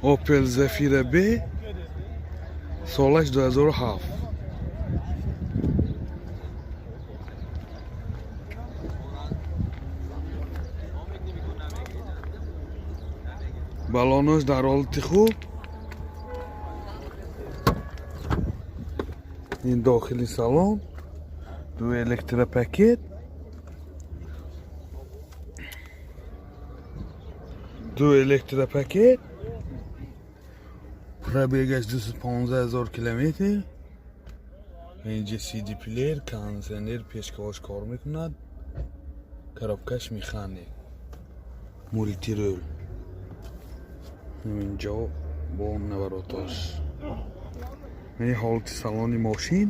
Opel Zafira B, солаш 2007. Балонош дар ҳолати хуб. Ин дохили салон, ду электропакет, ду электропакет. Пробегаш 215 000 километр. Инҷа CD плеер, кондиционер, печкаҳош кор мекунад. Коробкаш механик. Мультируль. Инҷо бо наворотош. Ин ҳолати салони мошин.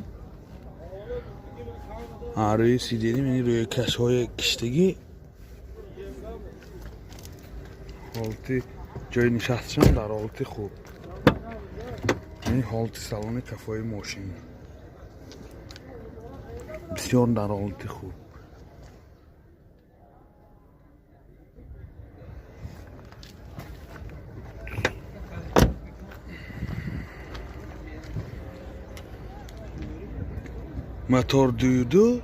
Рӯи сиденье мени рӯи кашҳои киштагӣ. Ҳолати ҷои нишасташон дар ҳолати хуб. Ин ҳолати салони қафои мошин. Бисёр дар ҳолати хуб. Мотор 2.2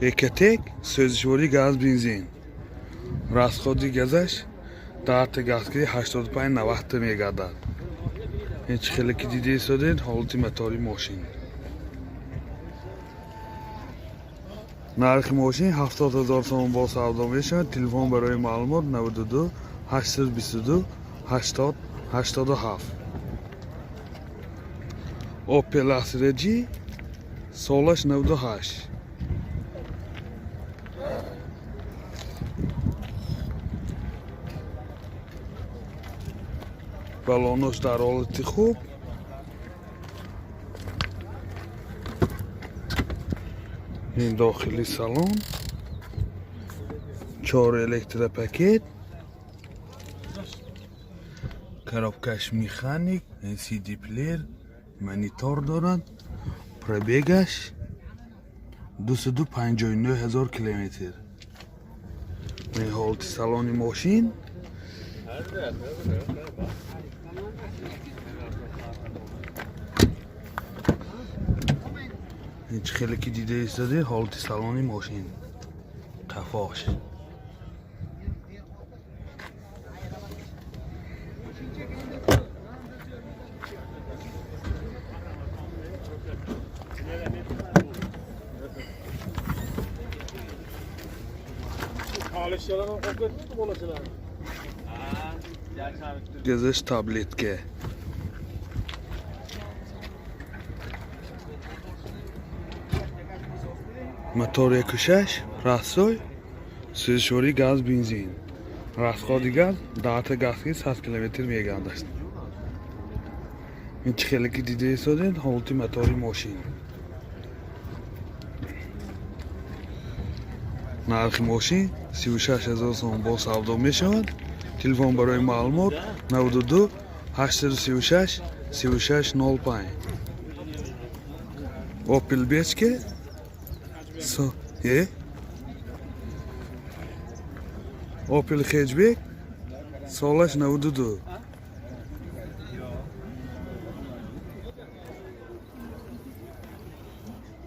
Ecotec, сӯзишвории газ бензин. Расходи газаш 10 та газкири 85 90 та мегардад. Ин чӣ хеле ки дида истодед, ҳолати мотори мошин. Нархи мошин 70 ҳазор сомон, бо савдо мешавад. Телефон барои маълумот 92 822 80 87. Opel Astra G, солаш 98. Балонош дар ҳолати хуб. Ин дохили салон, чор электропакет, коробкаш механик, CD плеер, монитор дорад. Пробегаш 259 ҳазор километр. Ин ҳолати салони мошин. Ин чӣ хеле ки дида истоди, ҳолати салони мошин қафош. Alışlarına kokletmedi bolacalar. Газаш таблетка. Мотор 1.6 рассой, сӯзишвории газ бензин. Расходи газ 10 та газки 100 километр мегардад. Ин чӣ хеле ки дида истодед, ҳолати мотори мошин. Нархи мошин 36 ҳазор сомон, бо савдо мешавад. Телефон барои маълумот 92 836 36 05. Opel Bechke со е Opel Hatchback, солаш 92.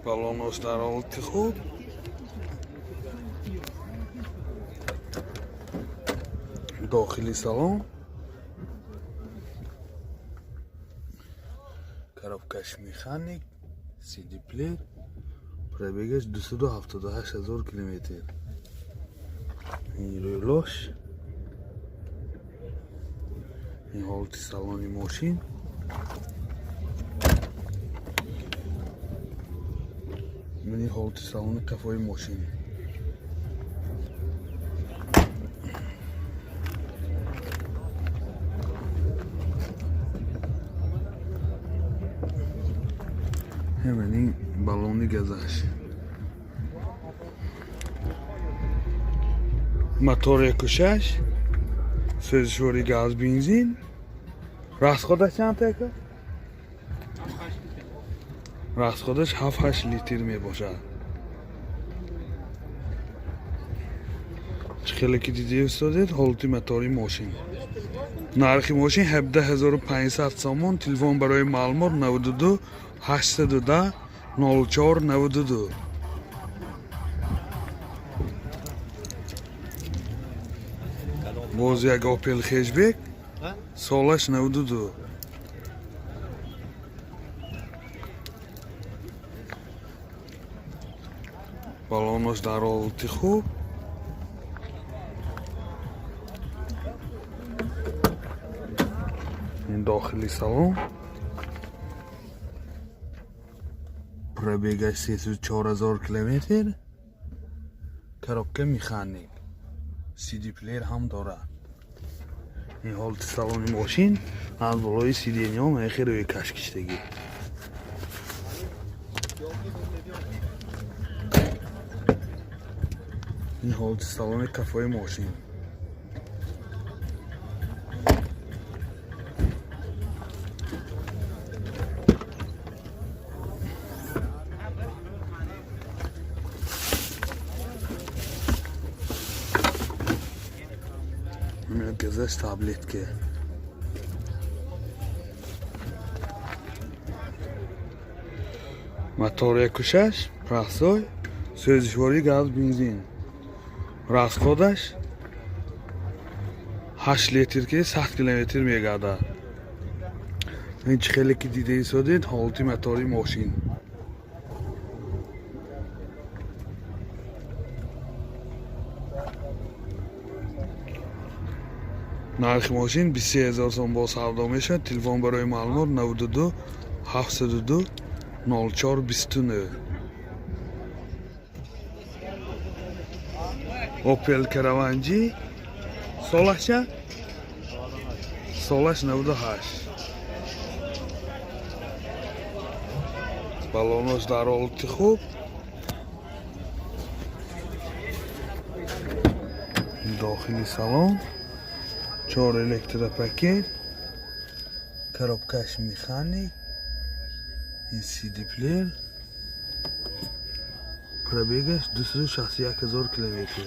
Балонош дар ҳолати хуб. Дохили салон, коробкаш механик, CD плеер. Пробегаш 278 ҳазор километр. Ин рӯлош. Ин ҳолати салони мошин. Ин ҳолати салони қафои мошин. Ҳамин баллони газаш. Мотор 1.6, сӯзишвори газ бензин. Расходаш чанд ака? Расходаш 7-8 литр мебошад. Чӣ Хеле ки диди истодед, ҳолати мотори мошин. Нархи мошин 17 500 сомон. Телефон барои маълумот 92 810 04 92. Боз як Опел хэтчбек, солаш 92. Балонош дар ҳолати хуб. Ин дохили салон. Пробегаш 304 000 километр. Коробка механик. CD плеер ҳам дорад. Ин ҳолати салони мошин, аз болои сиденьяҳо мехе рӯи каш киштагӣ. Ин ҳолати салони кафои мошин. Газаш таблетка. Мотор 1,6, простой, сӯзишвории газ бензин. Расходаш 8 литр ки 100 километр мегардад. Ин чӣ хеле ки дида истодед, ҳолати мотори мошин. Нархи мошин 23 000 сом, бо савдо мешавад. Телефон барои маълумот 92 702 04 29. Opel Caravan G, солаш чанд? Солаш 98. Балонош дар ҳолати хуб. Дохили салон чор электропакет, коробкаш механик, ин CD плеер, пробегаш 261 ҳазор километр.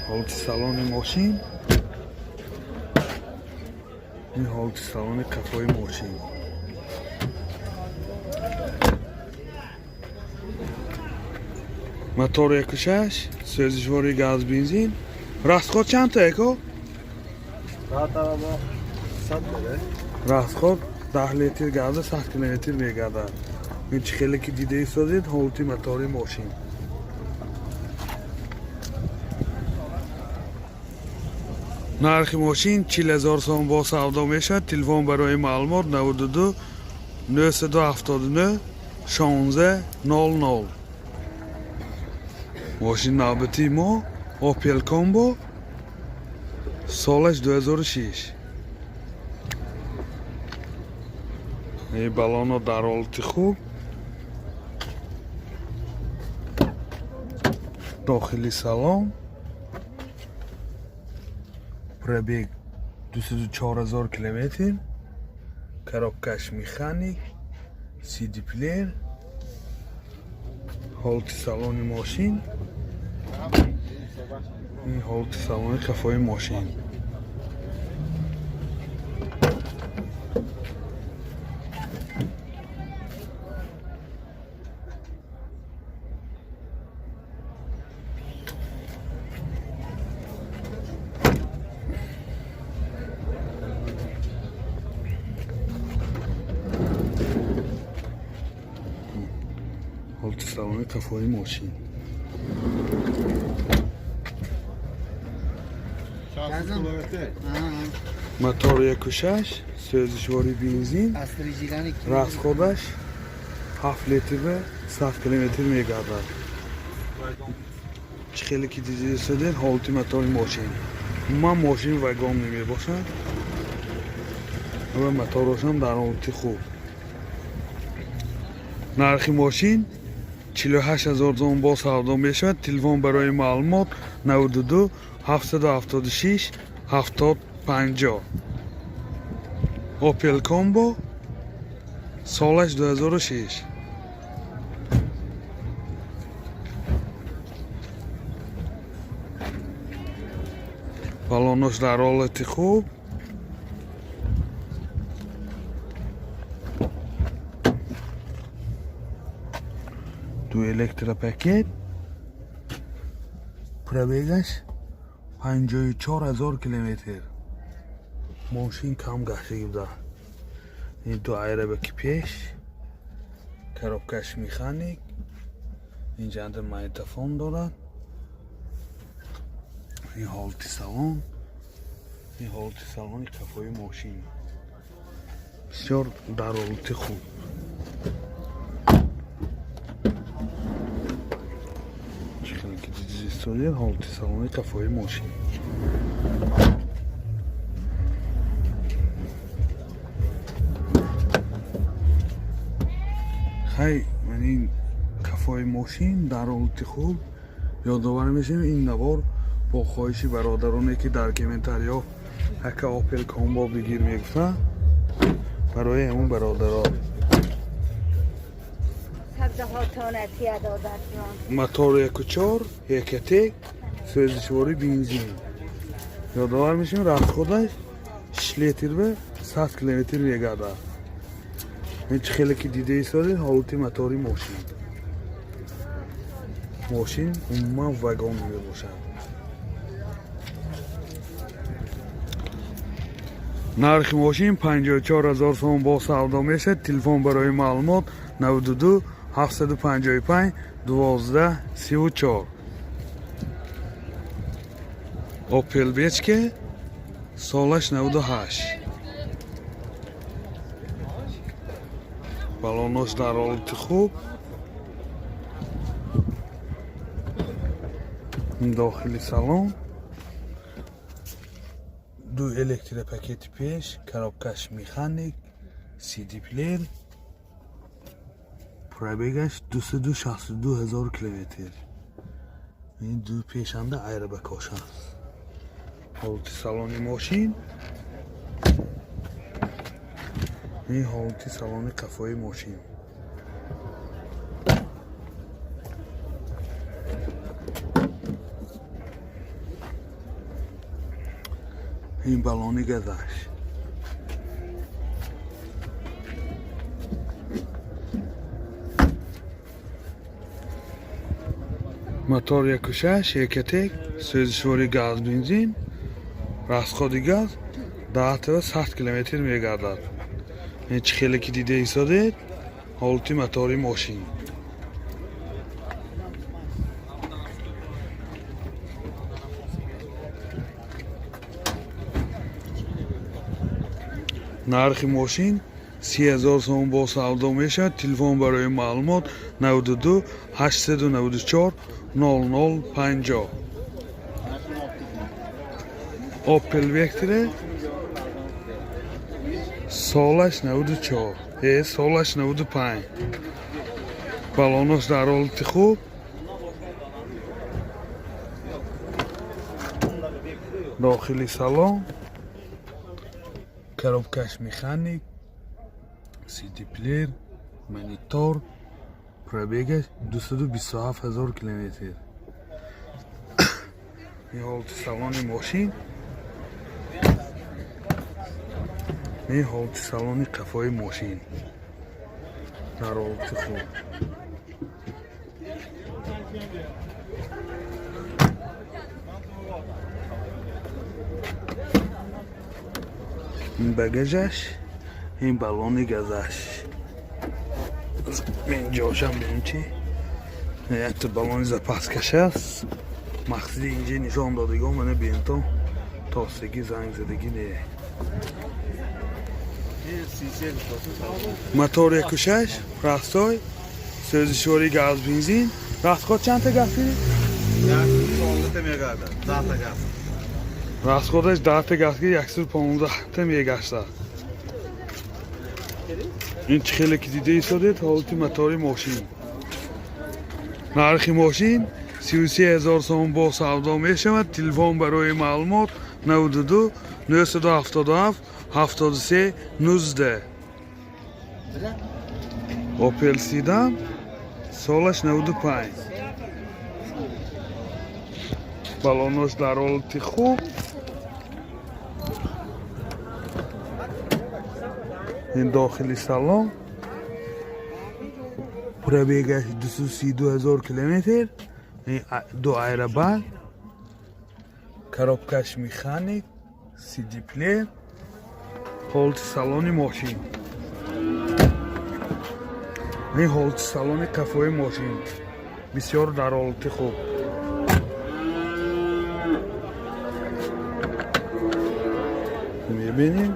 Ҳолати салони мошин, ин ҳолати салони кафои мошин. Мотор 1,6, сӯзишвори газ бензин. Расход чанд та, эко? Rahat araba сад lira. Расход 10 литр газа 100 километр мегардад. Ин чӣ хеле ки дида истодед, ҳолати мотори мошин. Нархи мошин 40 000 сом, бо савдо мешавад. Телефон барои маълумот 92 979 16 00. Мошин навбатии мо Opel Combo, солаш 2006. Ин балоно дар ҳолати хуб. Дохили салон, пробег 204 000 километр, коробкаш механик, CD плеер, ҳолати салони мошин, ин ҳолати салони кафои мошин. Ҳолати салони кафои мошин. Şanssız kilometre. Мотор 1,6, сӯзишвори бензин. Расходаш 7 литр 100 километр мегардад. Чӣ хеле ки дидисодед, ҳолати мотори мошин. Умуман мошин вагон намебошад ва моторошам дар ҳолати хуб. Нархи мошин 48 ҳазор сом, бо савдо мешавад. Телефон барои маълумот 92 776 70 50. Opel Combo, солаш 2006. Балонош дар ҳолати хуб. Ду электропакет. Пробег аш 54 000 километр. Мошин кам гаштагӣ буда. Ин ду айрабаки пеш, коробка ш механик, инҷанда магнитофон дорад. Ин ҳолати салон, ин ҳолати салони қафои мошин бисёр дар ҳолати хуб. Чӣ хеле ки дидистодед, ҳолати салони қафои мошин. Хай, ин қафои мошин дар ҳолати хуб. Ёдовар мешавем, ин навор бо хоҳиши бародароне, ки дар комментариҳо «Ака, Опел Комбо бигир» мегуфтанд, барои ҳамун бародаро. Мотор 1.4 ЭКОТЕК, сӯзишворӣ бензин. Ёдовар мешавем, расход аш 6 литр ба 100 километр мегардад. Ин чӣ хеле ки дида истодед, ҳолати мотори мошин. Мошин умуман вагон мебошад. Нархи мошин 54 ҳазор сомон, бо савдо мешавад. Телефон барои маълумот 92 755 12 34. Опел Вечка, солаш 98, балонош дар ҳолати хуб. Дохили салон ду электропакети пеш, коробка ш механик, CD плеер, пробег аш 262 ҳазор километр. Ин ду пешанда айрабакош аст. Ҳолати салони мошин, ин ҳолати салони қафои мошин. Ин балони газаш. Мотор 1.6 ЭКОТЕК, сӯзишвори газ бензин, расход и газ 10 та 100 километр мегардад. Ин чӣ хеле ки дида истодед, ҳолати мотори мошин. Нархи мошин 30 000 сомон, бо савдо мешавад. Телефон барои маълумот 92 894 00 50. Опел Вектра, солаш 94, солаш 95, балонош дар ҳолати хуб. Дохили салон коробка ш механик, CD плеер, монитор, пробег аш 227 ҳазор километр. Ин ҳолати салони мошин, ин ҳолати салони қафои мошин дар ҳолати хуб. Ин багажаш, ин балони газаш. Мен ҷошам бинем, чи якта балони запаска ш аст. Мақсади инҷа нишон додагон мана бинто тостагӣ, занг задагӣ не. Мотор 1.6, простой, сӯзишворӣ газ бензин. Расход чандта газ? 115 мегардад. 10 газ. Расход аш 10та газ ки 115та мегаштад. Ин чӣ хеле ки дида истодед, ҳолати мотори мошин. Нархи мошин 33 000 сомон, бо савдо мешавад. Телефон барои маълумот 92 977 73 19. Опел Седан, солаш 95, балонош дар ҳолати хуб. Ин дохили салон, пробегаш 232 ҳазор километр, ду аэробаг, коробкаш механик, CD плеер, ҳолати салони мошин. Ин ҳолати салони қафои мошин бисёр дар ҳолати хуб. Мебинем,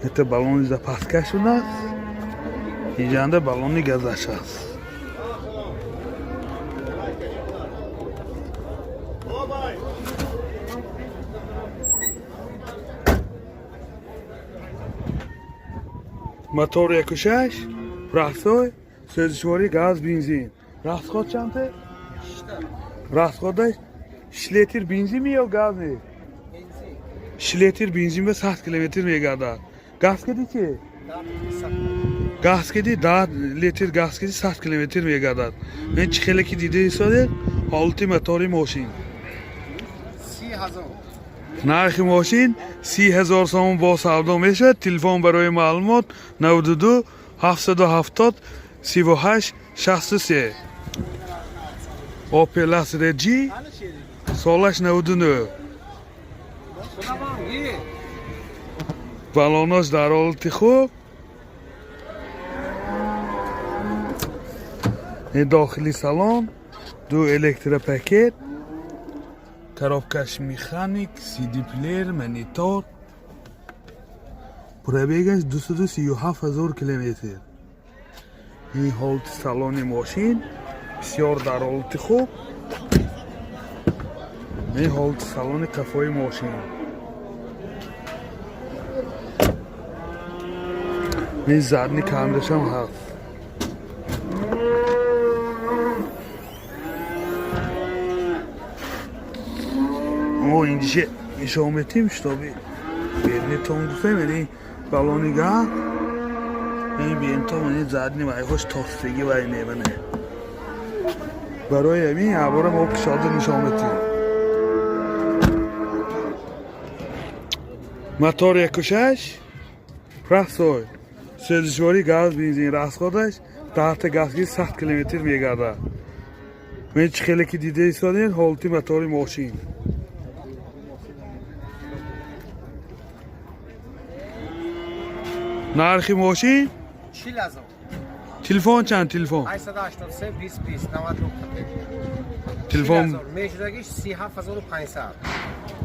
это баллони запаскашон аст, инҷанда баллони газаш аст. Мотор 1,6, простой, сӯзишворӣ газ, бензин. Расход чанте? Расходаш 6 литр бензин ё газ не? 6 литр бензин ба 100 километр мегардад. Газ киди чи? Газ киди, 10 литр газ киди, 100 километр мегардад. Мен чӣ хеле ки дида истодед, ҳолати мотори мошин. 30 000. Нархи мошин 30 000 сомон, бо савдо мешавад. Телефон барои маълумот 92 770 38 63. Opel Astra G, солаш 99. Балонош дар ҳолати хуб. Ин дохили салон, ду электропакет, коробкаш механик, CD плеер, монитор. Пробегаш 237 ҳазор километр. Ин ҳолати салони мошин бисёр дар ҳолати хуб. Ин ҳолати салони қафои мошин. Ин задний камерашам ҳаст. Мо инҷише нишон метим, чтобы бернитон гуфтем, яъне баллони газ, ин бинто, ин задний вайҳош тостагӣ вай мебане. Барои ҳамин ҳабора мо кушода нишон метим. Мотор 1,6, простой, сӯзишворӣ газ, бензин. Расходаш 10 та газги 100 километр мегардад. Мен чӣ хеле ки дида истодед, ҳолати мотори мошин. Нархи мошин? 40 000. Телефон чанд, телефон? 883 20 20 99. Телефон. Мешудагиш 37 500.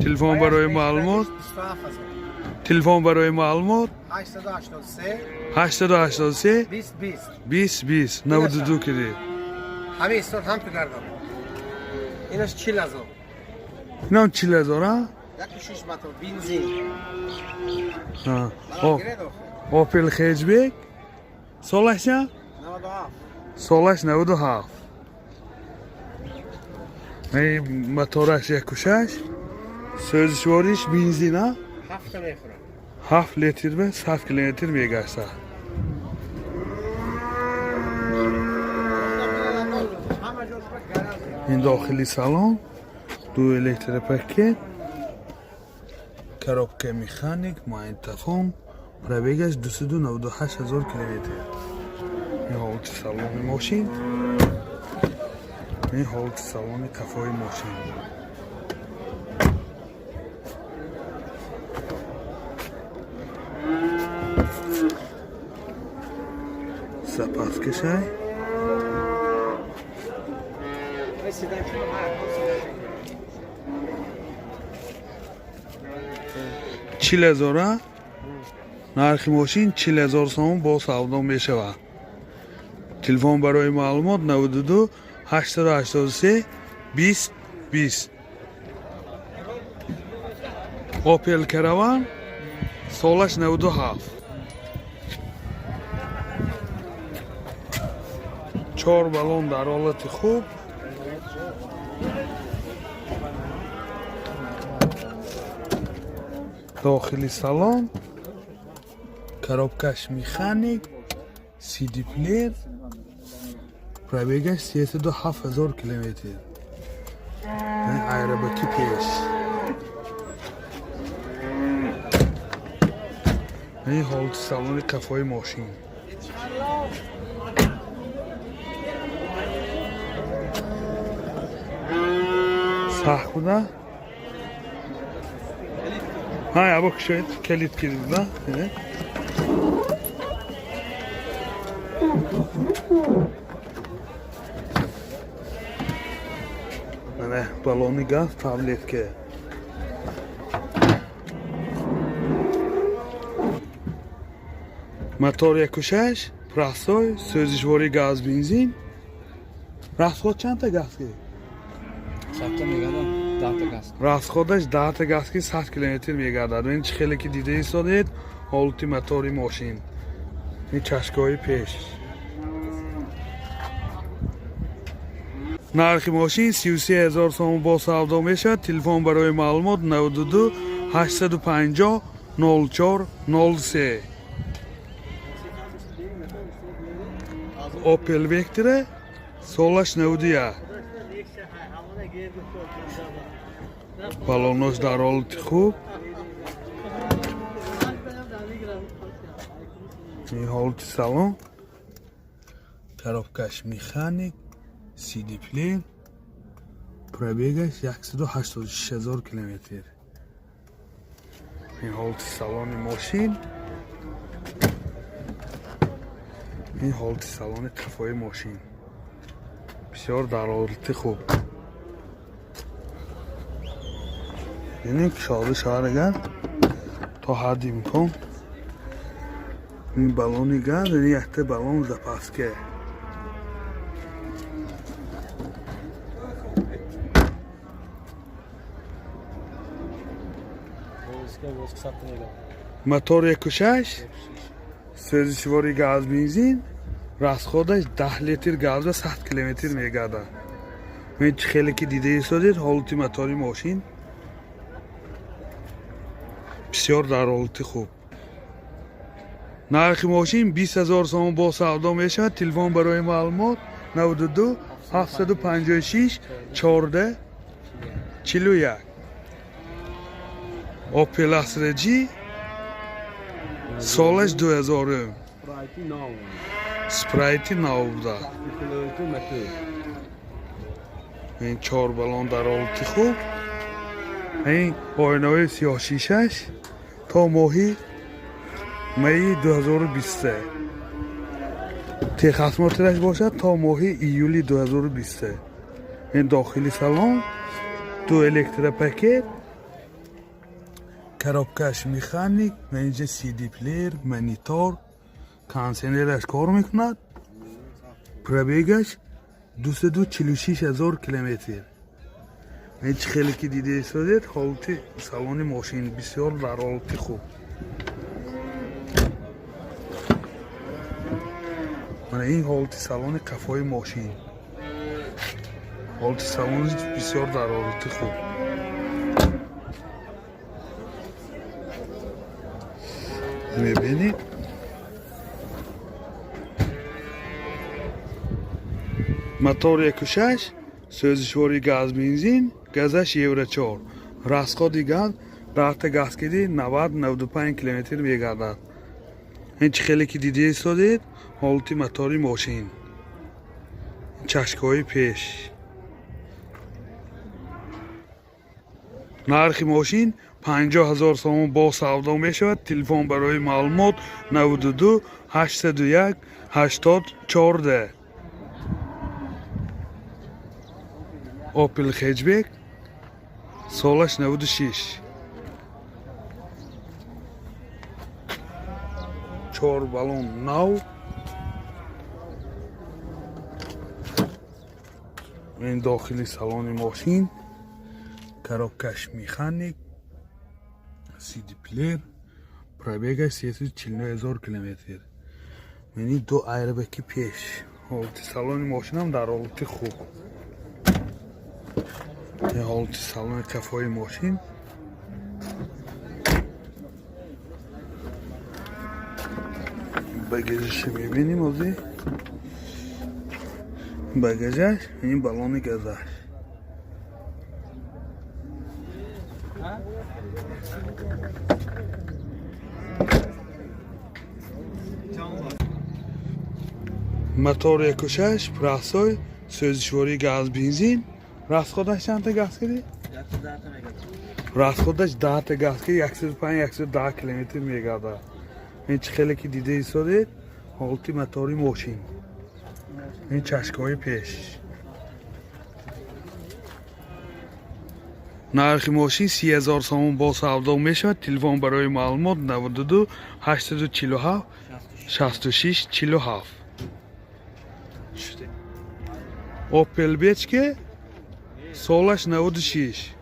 Телефон барои маълумот. 27 000. Телефон барои маълумот. 883 883 20 20. 20 20 92 киди. Ҳамин истод, ҳам ту гардон. Инаш 40 000. Инам 40 000, а? 1,6 мотор, бензин. Ҳа. Opel Hatchback, солаш чанд? 97. Солаш 97. Ин мотораш 1,6, сӯзишвориш бензин, а? Ҳафта мехӯрам. 7 литр ба 100 километр мегашта. Ҳама ҷош ба гараж. Ин дохили салон, ду электропакет, коробка механик, магнитофон, пробегаш 298 ҳазор километр. Ин ҳолати салони мошин, ин ҳолати салони қафои мошин. Запаскашай. Ай, седан шумо, седан. 40 000, а? Нархи мошин 40 000 сомон, бо савдо мешавад. Телефон барои маълумот 92 883 20 20. Opel Caravan, солаш 97, чор баллон дар ҳолати хуб. Дохили салон, коробкаш механик, CD плеер, пробегаш 307 ҳазор километр. Аэробаки пеш. Ин ҳолати салони қафои мошин. Сахт буда? Ҳа, ябо кушоед, калид кирдуда. Мана баллони газ, таблетка. Мотор 1.6, простой, сӯзишворӣ газ бензин. Расход чандта газ ки? Садта мегардад, 10-та газ. Расходаш 10-та газ ки 100 километр мегардад. Ин чӣ хеле ки дида истодед, ҳолати мотори мошин. Ин чашкаҳои пеш. Нархи мошин 33 000 сомон бо савдо мешавад. Телефон барои маълумот 92 850 04 03. Opel Vectra солаш 91. Балонош дар ҳолати хуб. Ин ҳолати салон. Коробкаш механик, CD плеер, пробегаш 186 000 километр. Ин ҳолати салони мошин. Ин ҳолати салони қафои мошин. Бисёр дар ҳолати хуб. Бинем кушода шавад агар то ҳадди имкон. Ин баллони газ, ин якта баллон запаска. Мотор 1.6, сӯзишворӣ газ бензин, расходаш 10 литр газ ва 100 километр мегардад. Ин чӣ хеле ки дида истодед, ҳолати мотори мошин бисёр дар ҳолати хуб. Нархи мошин 20 000 сомон бо савдо мешавад. Телефон барои маълумот 92 756 14 41. Opel Astra G солаш 2000. Спрайти нав буда. Ин чор баллон дар ҳолати хуб. Ин оинаҳои сиёҳшишаш то моҳи майи 2023. Техосмотраш бошад то моҳи июли 2023. Ин дохили салон, ду электропакет, коробкаш механик, ва инҷа CD плеер, монитор, кондитсионераш кор мекунад. Пробегаш 246 000 километр. Ин чӣ хеле ки дида истодед, ҳолати салони мошин бисёр дар ҳолати хуб. Мана ин ҳолати салони қафои мошин. Ҳолати салони бисёр дар ҳолати хуб. Мебинед? Мотор 1.6, сӯзишворӣ газ бензин, газаш Евро 4. Расходи газ 10-та газ киди 90-95 километр мегардад. Ин чӣ хеле ки дида истодед, ҳолати мотори мошин. Чашкаҳои пеш. Нархи мошин 50 000 сомон бо савдо мешавад. Телефон барои маълумот 92 801 80 14. Opel Hatchback солаш 96. Чор баллон нав. Ин дохили салони мошин. Коробкаш механик, CD плеер, пробегаш 349 000 километр. Мени ду айрбеки пеш. Ҳолати салони мошинам дар ҳолати хуб. Ин ҳолати салони қафои мошин. Багажашо мебинем ҳозир. Багажаш, ин баллони газаш. Мотор 1.6, простой, сӯзишвории газ бензин. Расходаш чандта газ кардӣ? Расходаш 10та газ кардӣ, 105-110 километр мегардад. Ин чӣ хеле ки дида истодед, ҳолати мотори мошин. Ин чашкаҳои пеш. Нархи мошин 30 000 сомон бо савдо мешавад. Телефон барои маълумот 92 847 66 47. Opel Vectra, солаш 96.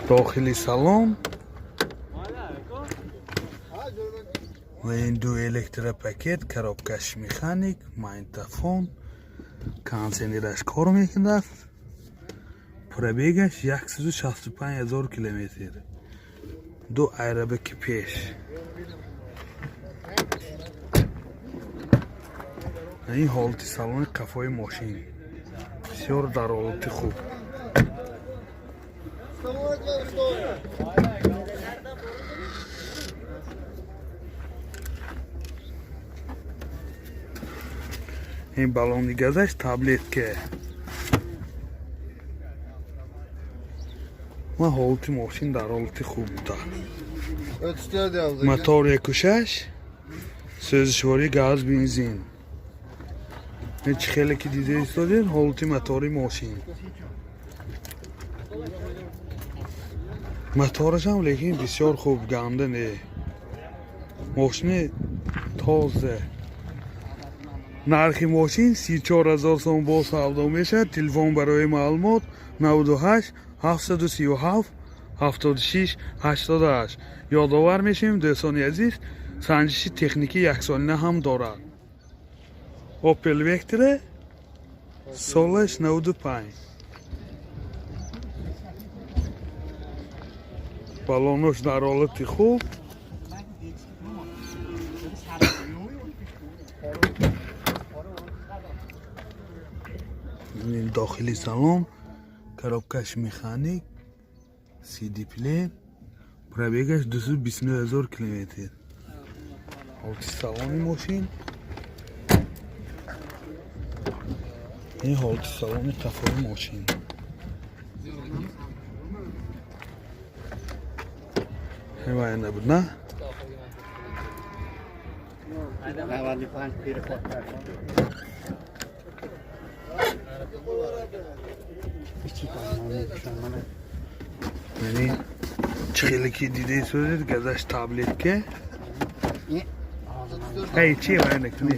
Дохили салон ва ин ду электропакет, коробкаш механик, магнитофон, кондитсионераш кор мекунад. Пробегаш 165 000 километр. Ду айрабаки пеш. Ин ҳолати салони қафои мошин бисёр дар ҳолати хуб. Ин баллони газаш таблетка ва ҳолати мошин дар ҳолати хуб буда. Мотор 1.6, сӯзишвории газ бензин. Чӣ хеле ки дида истодед, ҳолати мотори мошин. Моторашам лекин бисёр хуб, ганда не, мошини тоза. Нархи мошин 34 000 сом бо савдо мешавад. Телефон барои маълумот 98 737 76 88. Ёдовар мешавем, дӯстони азиз, санҷиши техникӣ яксолина ҳам дорад. Opel Vectra, солаш 95. Баллонош дар ҳолати хуб. Дохили салон, коробкаш механик, CD плеер, пробегаш 229 000 километр. Ҳолати салони мошин, ин ҳолати салони қафои мошин. Ҳамин набуд, на? 95 переход. Яъне чӣ хеле ки дида истодед, газаш таблетка. Эй, чи вайнакни?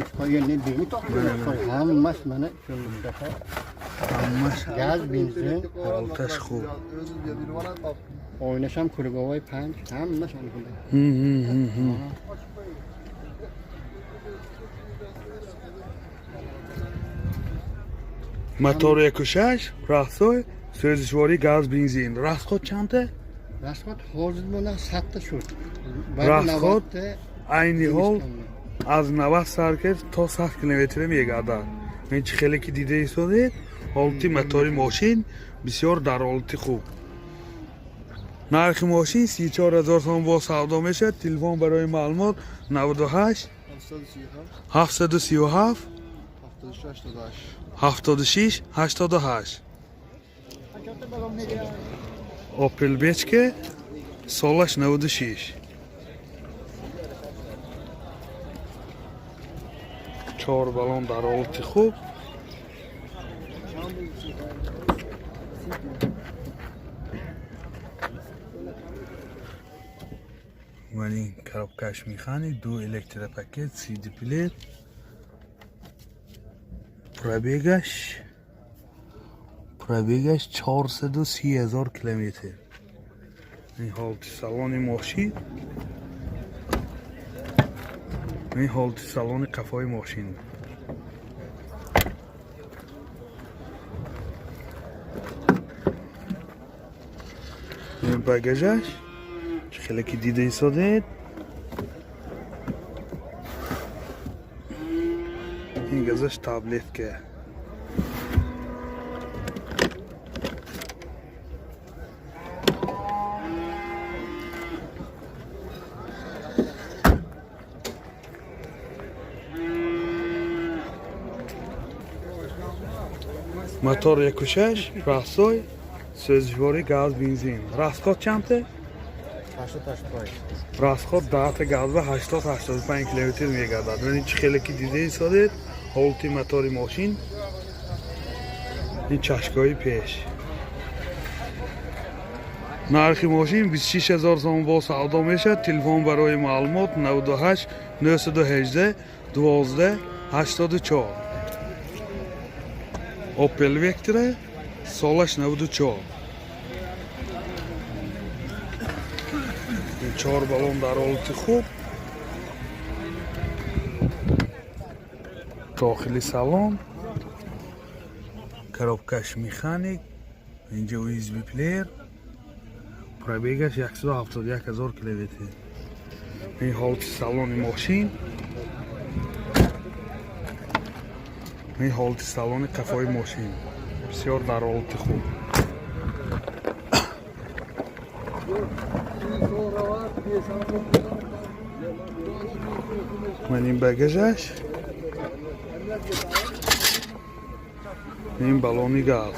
Hammasi mana Ҳамаш gaz, benzin, ҳолаташ хуб. Oynasi ham круговой 5, hammasi ana shunday. Мотор 1.6, простой, сӯзишвории газ бензин. Расход чандта? Расход hozir mana 100 ta shu. Расход айни ҳол аз 90 сар кард то 100 километр мегардад. Ин чӣ хеле ки дида истодед, ҳолати мотори мошин бисёр дар ҳолати хуб. Нархи мошин 34 000 сом бо савдо мешавад. Телефон барои маълумот 98 737 76 88. Opel Vectra, солаш 96. Чор баллон дар ҳолати хуб. Валин коробкаш механик, ду электропакет, CD плеер. Пробегаш 430 000 километр. Ин ҳолати салони мошин. Ин ҳолати салони қафои мошин. Ин багажаш чӣ хеле ки дида истодед. Ин газаш таблетка. Мотор 1.6, простой, сӯзишворӣ газ, бензин. Расход чандте? 80-85. Расход даҳта газба 80-85 километр мегардад. Бинед, чӣ хеле ки дида истодед, ҳолати мотори мошин, ин чашкои пеш. Нархи мошин 26 000 сомон бо савдо мешавад. Телефон барои маълумот 98 918 12 84. Opel Vectra, солаш 94. Ин чор баллон дар ҳолати хуб. Дохили салон, коробкаш механик, инҷа USB плеер, пробегаш 171 000 километр. Ин ҳолати салони мошин, ин ҳолати салони қафои мошин бисёр дар ҳолати хуб. Ман ин багажаш, ин баллони газ,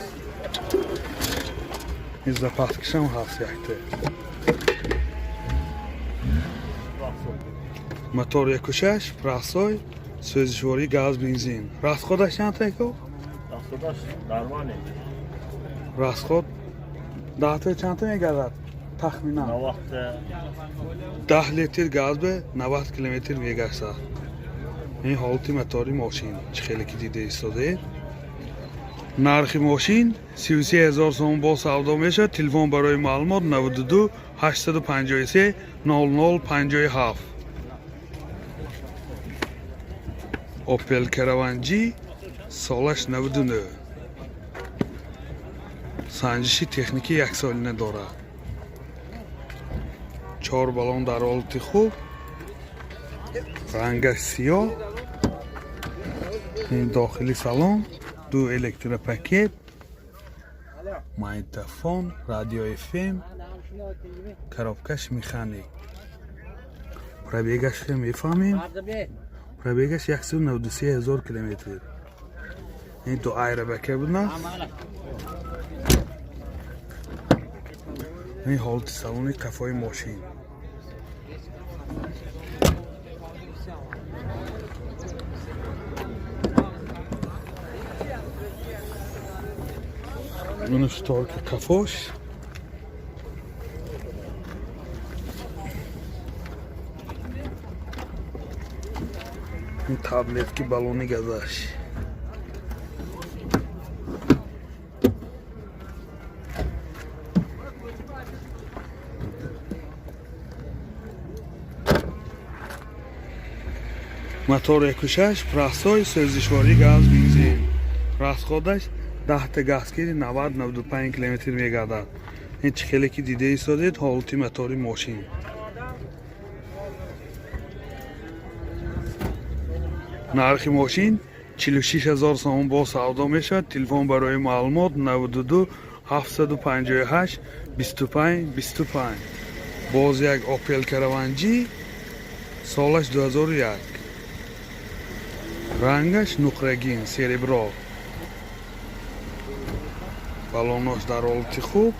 ин запаскашам ҳаст якта. Мотор 1.6, простой, сӯзишворӣ газ, бензин. Расходаш чанд тако? Расходаш нормальный. Расход даҳта чандта мегардад тахминан? 90. 10 литр газ ба 90 километр мегаштад. Ин ҳолати мотори мошин, чӣ хеле ки дида истодаед. Нархи мошин 33 000 сомон бо савдо мешавад. Телефон барои маълумот 92 853 00 57. Opel Caravan G, солаш 99. Санҷиши техникӣ яксолина дорад. Чор баллон дар ҳолати хуб, рангаш сиёҳ. Ин дохили салон, ду электропакет, магнитофон, радио FM, коробкаш механик. Пробегаш мефаҳмем, пробегаш 193 000 километр. Ин ду айрабака будааст. Ин ҳолати салони қафои мошин. Ин шторки қафош. Ин таблетки баллони газаш. Мотор 1.6, простой, сӯзишворӣ газ, бензин. Расходаш даҳта газкири 90-95 километр мегардад. Ин чӣ хеле ки дида истодед, ҳолати мотори мошин. Нархи мошин 46 000 сомон бо савдо мешавад. Телефон барои маълумот 92 758 25 25. Боз як Opel Caravan G, солаш 2001, рангаш нуқрагин, серебро. Баллонош дар ҳолати хуб,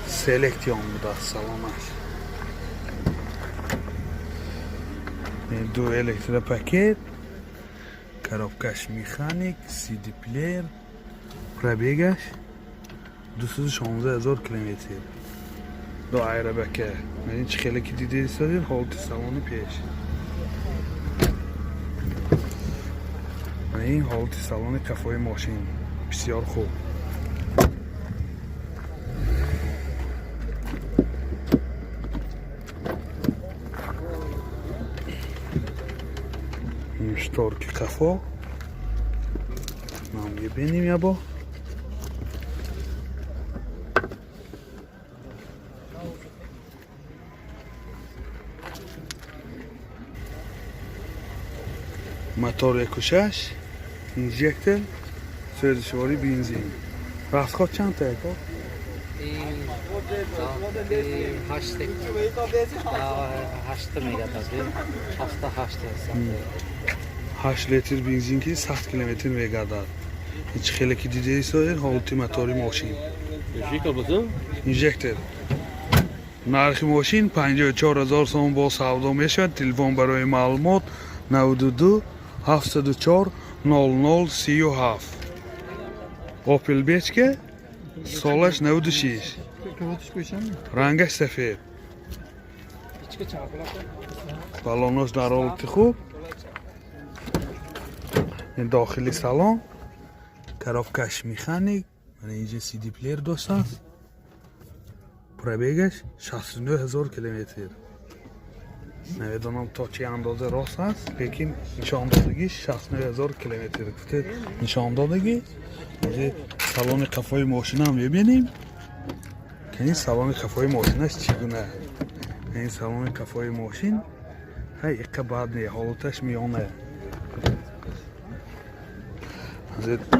селекцион будааст салонаш. Ду электропакет, коробкаш механик, CD плеер, пробегаш 216 000 километр. Ду айрабака. Ин чӣ хеле ки дида истодед, ҳолати салони пеш, ин ҳолати салони қафои мошин бисёр хуб. Шторки қафо нам мебинем ябо. Мотор 1.6, инжектор, сӯзишворӣ бензин. Расход чанд та яко? Ҳашт, ҳашта мегардад, ҳафта ҳашт. 8 литр бензин ки 100 километр мегардад. Ҳеч хеле ки дида истодед, ҳолати мотори мошин. Инжектор. Нархи мошин 54 000 сомон бо савдо мешавад. Телефон барои маълумот 92 704 00 37. Opel Бечка, солаш 96. Рангаш сафед. Балонош дар ҳолати хуб. Ин дохили салон, коробкаш механик, мана инҷа CD плеер доштааст. Пробегаш 69 000 километр. Намедонам то чӣ андоза рост аст, лекин нишондодагӣ 69 000 километр гуфта нишондодагӣ. Инҷа салони қафои мошинаам мебинем. Ки ин салони қафои мошинаш чӣ гуна? Ин салони қафои мошин ҳай иқа бад не, ҳолаташ миёна.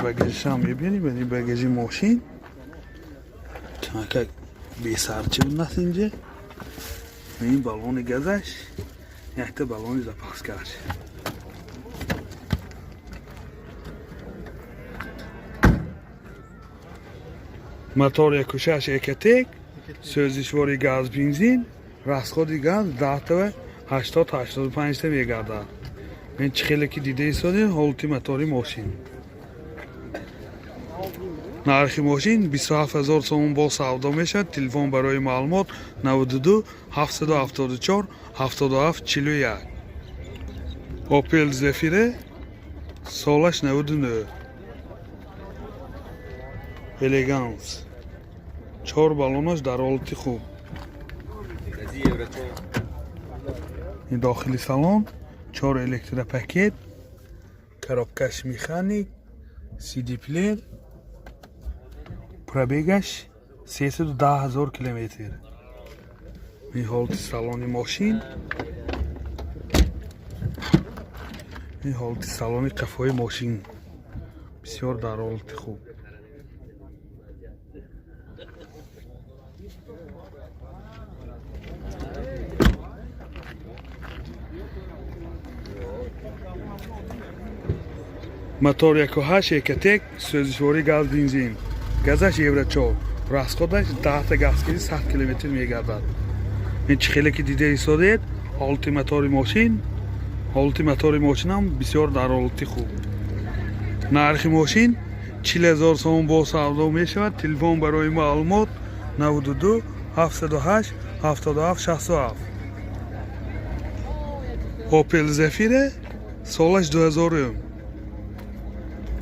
Багажишам мебинем, ин багажи мошин камакак бесарчи будаст инҷа. Ин баллони газаш, якта баллони запаскаш. Мотор 1.6 Ecotec, сӯзишвори газ бензин, расходи газ 10 80 85 та мегардад. Ин чӣ хеле ки дида истодем, ҳолати мотори мошин. Нархи мошин 27 000 сомон бо савдо мешавад. Телефон барои маълумот 92 774 77 41. Opel Zafira, солаш 99. Элеганс. Чор баллонаш дар ҳолати хуб. Ин дохили салон, чор электропакет, коробкаш механик, CD плеер, пробегаш 310 000 километр. Ин ҳолати салони мошин. Ин ҳолати салони қафои мошин бисёр дар ҳолати хуб. Мотор 1.8 Ecotec, сӯзишворӣ газ бензин. Газаш Евро 4. Расходаш 10 та газкири 100 километр мегардад. Ин чӣ хеле ки дида истодед, ҳолати мотори мошин, ҳолати мотори мошинам бисёр дар ҳолати хуб. Нархи мошин 40 000 сомон бо савдо мешавад. Телефон барои маълумот 92 708 77 67. Opel Zafira, солаш 2000.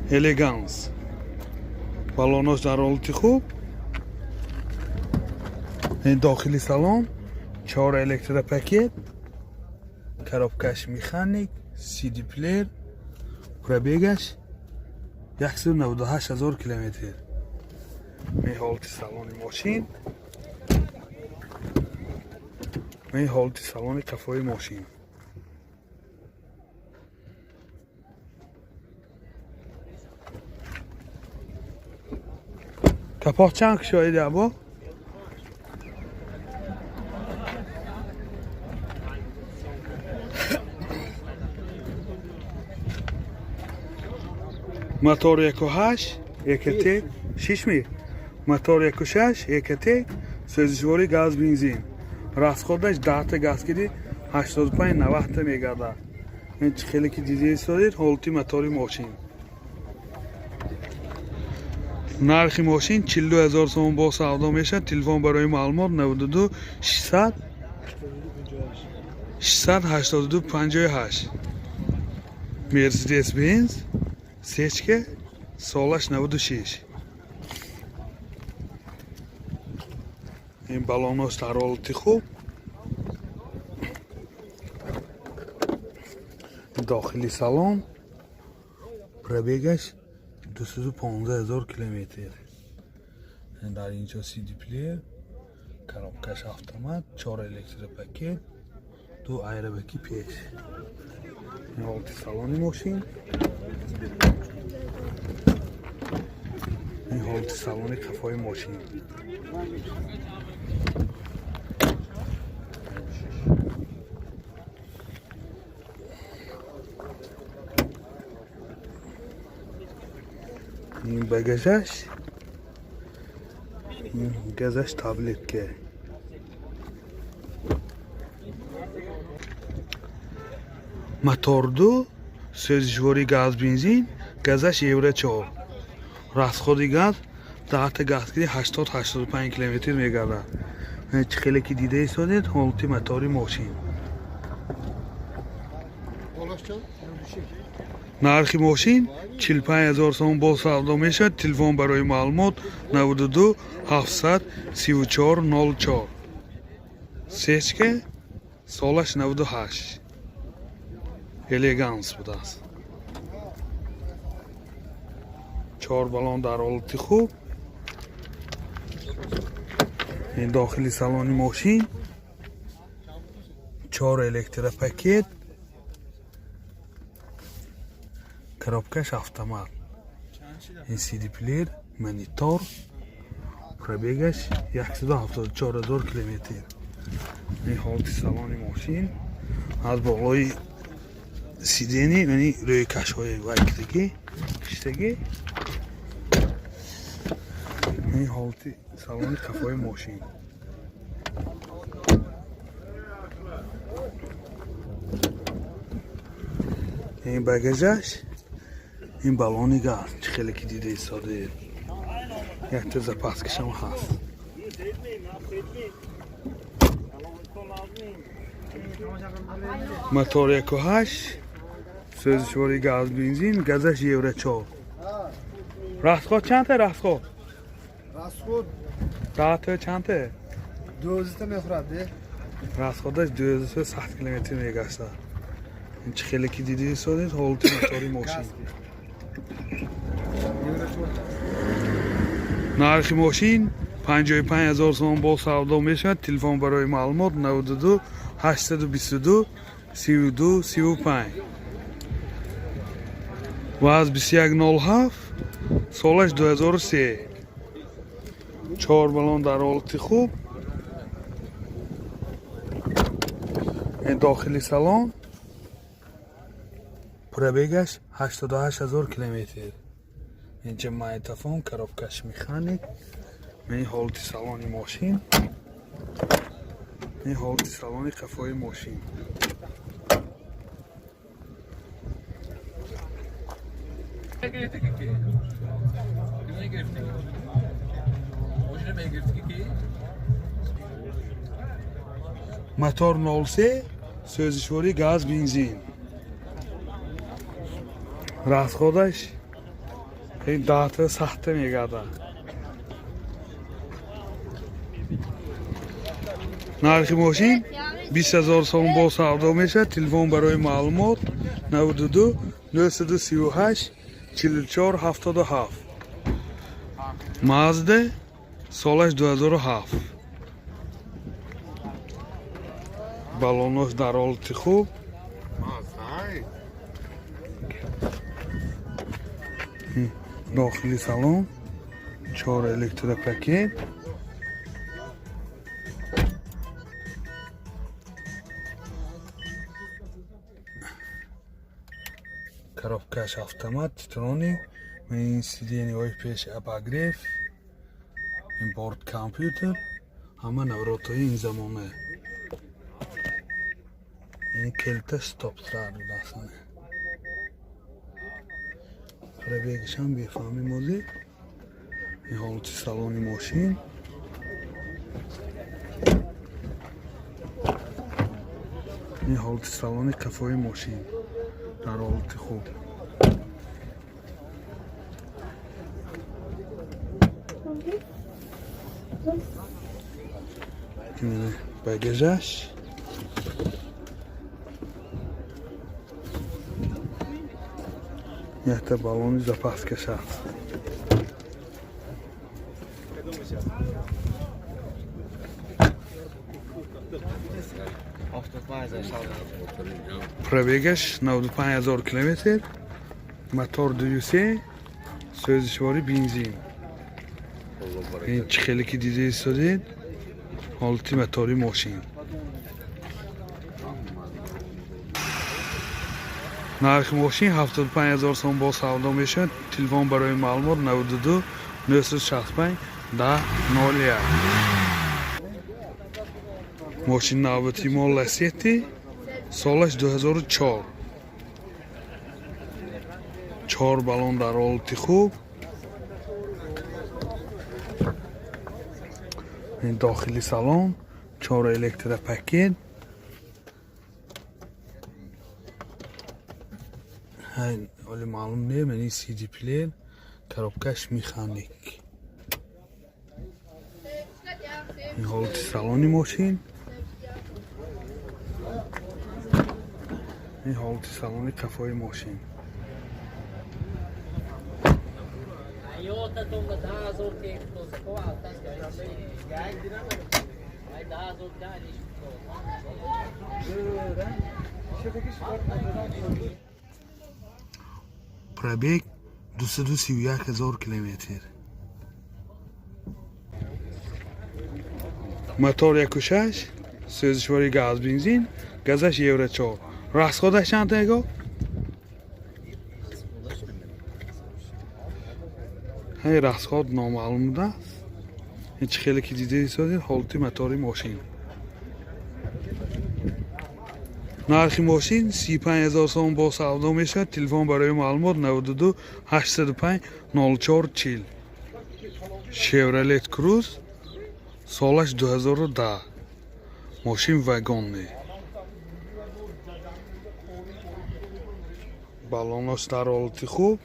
Элеганс. Баллонош дар ҳолати хуб. Ин дохили салон, чор электропакет, коробкаш механик, CD плеер, пробегаш 198 000 километр. Ин ҳолати салони мошин. Ин ҳолати салони қафои мошин. Капоқ чанд кушоиди, або? Мотор 1.8 Ecotec, шиш ми? Мотор 1.6 Ecotec, сӯзишворӣ газ бензин. Расходаш 10 та газкири 85 90 та мегардад. Ин чӣ хеле ки дида истодед, ҳолати мотори мошин. Нархи мошин 42 000 сомон бо савдо мешавад. Телефон барои маълумот 92 600 682 58. Mercedes Benz Сечка, солаш 96. Ин баллонош дар ҳолати хуб. Дохили салон, пробегаш 215 000 километр. Дар инҷо CD плеер, коробкаш автомат, чор электропакет, ду айрабаки пеш. Ин ҳолати салони мошин. Ин ҳолати салони қафои мошин. Ин багажаш, ин газаш таблетка. Мотор 2, сӯзишворӣ газ бензин, газаш евро 4. Расходи газ даҳта газгирӣ 80-85 километр мегардад. Чӣ хеле ки дида истодед, ҳолати мотори мошин. Нархи мошин 45 000 сомон боз савдо мешавад. Телефон барои маълумот 92 700 34 04. Сечка, солаш 98. Элеганс будааст. Чор балон дар ҳолати хуб. Ин дохили салони мошин. Чор электропакет. Коробкаш автомат. Ин CD плеер, монитор. Пробегаш 174 000 километр. Ин ҳолати салони мошин. Аз болои сиденье, яъне рӯйкашҳои вайкидагӣ, киштагӣ. Ин ҳолати салони қафои мошин. Ин багажаш, ин баллони газ, чӣ хеле ки дида истодед. Якта запаскашам ҳаст. Мотор 1.8, сӯзишворӣ газ бензин, газаш евро 4. Расход чанд расход? Расход Даҳта чанд? 12 мехӯрад, де? Расходаш 1200 километр мегаштад. Ин чӣ хеле ки дида истодед, ҳолати мотори мошин. Нархи мошин 55 000 сомон боз савдо мешавад. Телефон барои маълумот 92 822 32 35. ВАЗ 2107, солаш 2003. Чор балон дар ҳолати хуб. Ин дохили салон. Пробегаш 88 000 километр. Инҷа магнитофон, коробкаш механик. Ин ҳолати салони мошин. Ин ҳолати салони қафои мошин. Мотор 03, сӯзишворӣ газ бензин. Расходаш ин даҳта сахта мегардад. Нархи мошин 20 000 сомон боз савдо мешавад. Телефон барои маълумот 92 938 44 77. Мазда, солаш 2007. Балонош дар ҳолати хуб. Дохили салон чор электропакет. Коробкаш автомат, Титроник, ин сиденьеҳои пеш обогрев, ин борт компютер, ҳама навротҳои ин замона. Ин келта стоп-старт будааст. Пробегашам бефаҳмӣ мози. Ин ҳолати салони мошин. Ин ҳолати салони қафои мошин дар ҳолати хуб. Багажаш. Якта баллони запаскаш ҳаст. Пробегаш 95 000 километр. Мотор 2.3, сӯзишворӣ бензин. Ин чӣ хеле ки дида истодед, ҳолати мотори мошин. Нархи мошин 75 000 сом бо савдо мешавад. Телефон барои маълумот 92 965 10 01. Мошин навбати мо Ласети, солаш 2004. 4 баллон дар ҳолати хуб. Ин дохили салон, 4 электропакет. Оли маълум не, мани CD плеер, коробкаш механик. Ин ҳолати салони мошин. Ин ҳолати салони қафои мошин. Пробег 231 000 километр. Мотор 1.6, сӯзишвори газ бензин, газаш евро 4. Расходаш чанд его? Ҳай расход номаълум будааст. Ин чӣ хеле ки дида истодед ҳолати мотори мошин. Нархи мошин 35 000 сом бо савдо мешавад. Телефон барои маълумот 92 805 04 40. Chevrolet Cruze, солаш 2010. Мошин вагонный. Баллонош дар ҳолати хуб.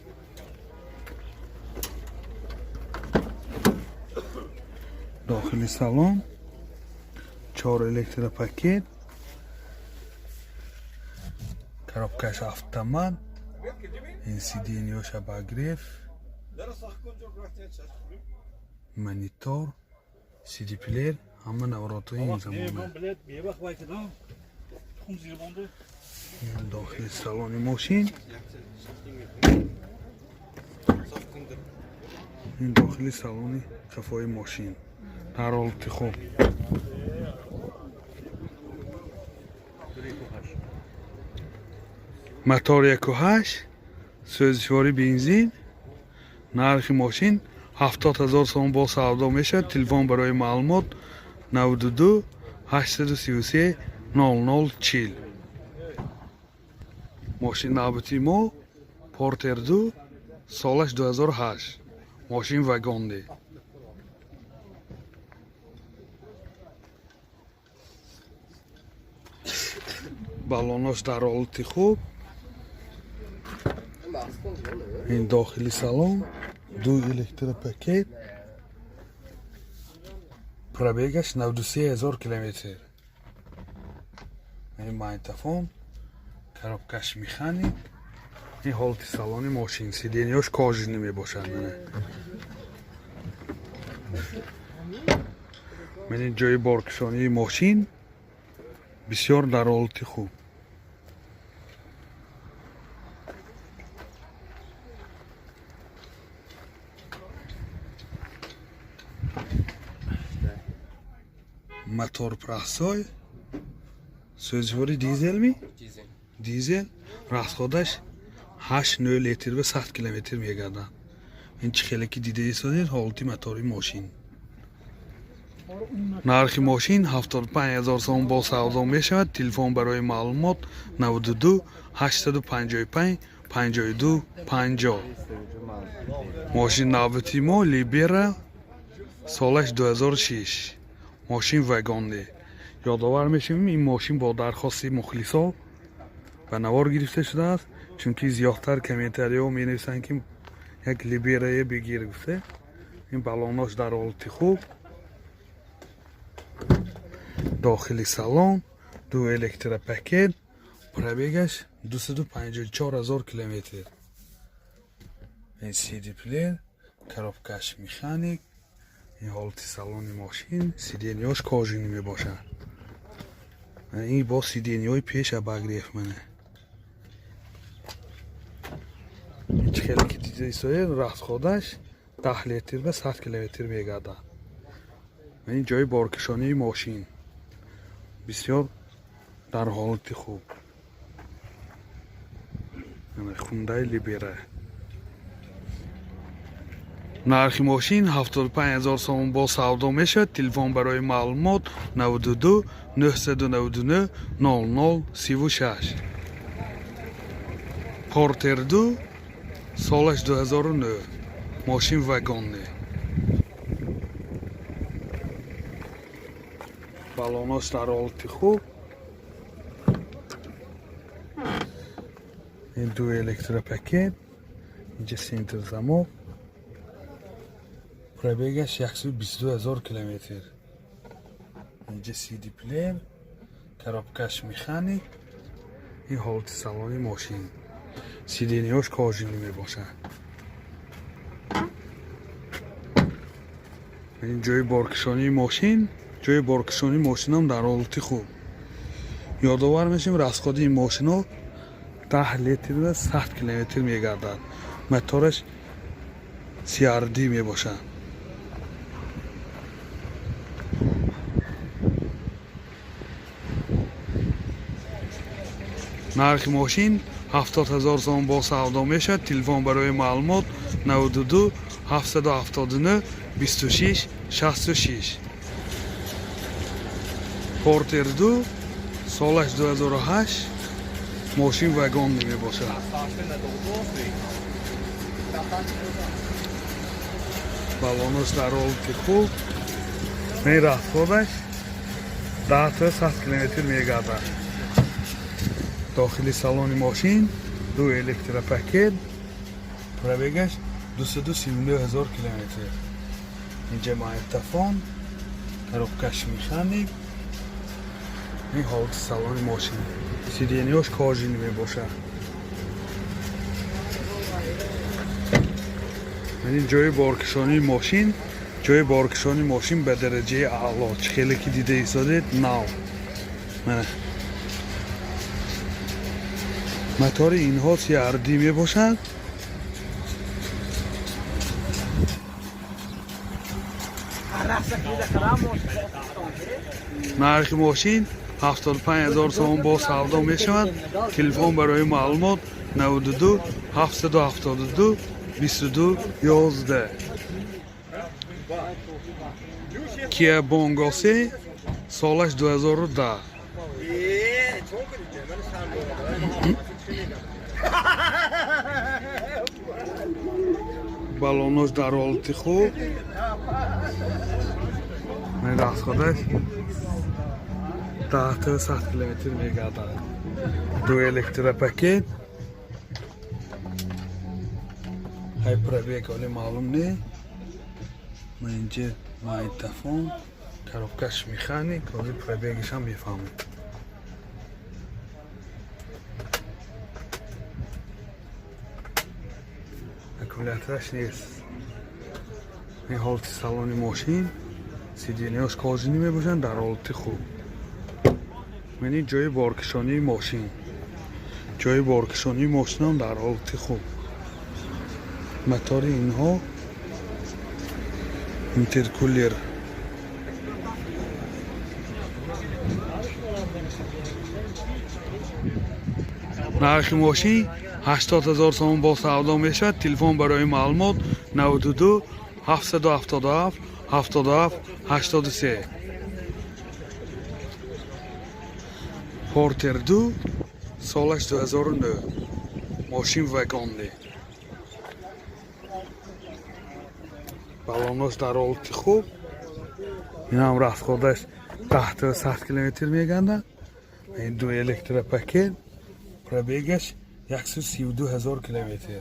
Дохили салон 4 электропакет. Коробкаш автомат. Ин сиденьёш обогрев. Монитор, CD плеер, ҳама наворотҳои ин замона. Дохили салони мошин. Ин дохили салони қафои мошин. Дар ҳолати хуб. Мотор 1.8, сӯзишвори бензин. Нархи мошин 70 000 сом бо савдо мешавад. Телефон барои маълумот 92 833 00 40. Мошин навбати мо Портер 2, солаш 2008. Мошин вагонный. Баллонош дар ҳолати хуб. Ин дохили салон, 2 электропакет. Пробегаш 93 000 километр. Ин магнитофон, коробкаш механик. Ин ҳолати салони мошин, сиденьёш кожаный мебошад. Ман ин ҷои боркушонии мошин бисёр дар ҳолати хуб. Мотор простой, сӯзишвори дизел ми? Дизел. Расходаш 8-9 литр ба 100 километр мегардад. Ин чӣ хеле ки дида истодед ҳолати мотори мошин. Нархи мошин 75 000 сом бо савдо мешавад. Телефон барои маълумот 92 855 52 50. Мошин навбати мо Либера, солаш 2006. Мошин вагонный. Ёдовар мешавем, ин мошин бо дархости мухлисо ба навор гирифта шудааст, чунки зиёдтар комментариҳо менависанд ки як Либерае бигир гуфта. Ин баллонош дар ҳолати хуб. Дохили салон, 2 электропакет, пробегаш 254 000 километр. Ин CD плеер, коробкаш механик. Ин ҳолати салони мошин, сиденьёш кожаный мебошад. Ин бо сиденьёи пеш обогрев мана. Чӣ хеле ки дида истодед, расходаш 10 литр ба 100 километр мегардад. Ин ҷои боркушонии мошин бисёр дар ҳолати хуб. Хундай Либера. Нархи мошин 75 ҳазор сомон, бо савдо мешавад. Телефон барои маълумот 92 999 00 36. Портер 2, солаш 2009, мошин вагонный. Балонош дар ҳолати хуб. Ин ду электропакет, инҷа центр замок. Пробегаш 122 ҳазор километр. Инҷа CD плеер, коробкаш механик. Ин ҳолати салони мошин. Сиденияш кожаный мебошад. Ин ҷои боркашонии мошин, ҷои боркашонии мошинам дар ҳолати хуб. Ёдовар мешем, расходи ин мошино 10 литр ва 100 километр мегардад. Мотораш CRD мебошад. Нархи мошин 70 ҳазор сомон, бо савдо мешавад. Телефон барои маълумот 92 779 26 66. Портер 2, солаш 2008, мошин вагонный мебошад. Балонош дар ҳолати хуб. Ин расходаш 10 то 100 километр мегардад. Дохили салони мошин ду электропакет. Пробегаш 239 ҳазор километр. Инҷа магнитофон, коробкаш механик. Ин ҳолати салони мошин. Сиденияш кожаный мебошад. Ин ҷои боркашонии мошин, ҷои боркашонии мошин ба дараҷаи аъло. Чӣ хеле ки дида истодед, нав. Мана. Мотори инҳо CRD мебошад. Нархи мошин 75 ҳазор сомон, бо савдо мешавад. Телефон барои маълумот 92 772 22 11. Kia Bongo 3, солаш 2010. Балонош дар ҳолати хуб. Расходаш 10 то 100 километр мегардад. Ду электропакет. Ҳай, пробег ҳоли маълум не. Ман инҷа магнитофон, коробкаш механик, ҳоли пробегашам мефаҳмем. Аккумулятораш нест. Ин ҳолати салони мошин, сиденияш кожаный мебошанд, дар ҳолати хуб. Мани ҷои боркашонии мошин. Ҷои боркашонии мошинам дар ҳолати хуб. Мотори инҳо интеркулер. Нархи мошин 80 ҳазор сомон, бо савдо мешавад. Телефон барои маълумот 92 777 77 83. Портер 2, солаш 2009, мошин вагонный. Балонош дар ҳолати хуб. Инам расходаш 10 то 100 километр мегардад. Ин ду электропакет, пробегаш 132 ҳазор километр.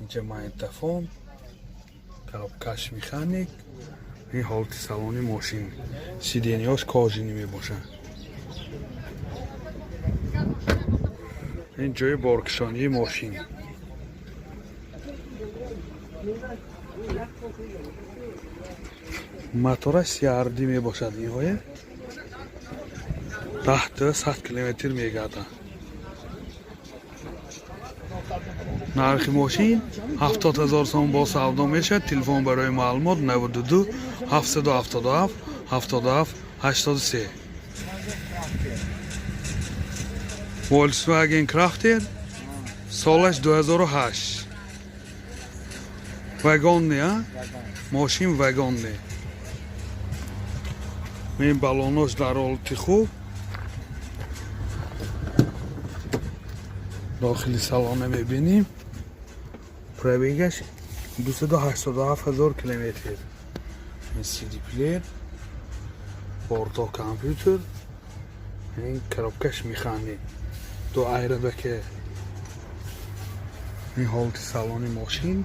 Инҷа магнитофон, коробкаш механик. Ин ҳолати салони мошин. Сиденияш кожаный мебошад. Ин ҷои боркашонии мошин. Мотораш CRD мебошад инҳое. 10 то 100 километр мегардад. Нархи мошин 70 ҳазор сомон, бо савдо мешавад. Телефон барои маълумот 92 777 77 83. Volkswagen Crafter, Солаш 2008. Вагонный, а? Мошин вагонный. Ин баллонош дар ҳолати хуб. Дохили салона мебинем. Пробегаш 287 ҳазор километр. Ин CD плеер, борто компютер, ин коробкаш механик. Ду айрабаке. Ин ҳолати салони мошин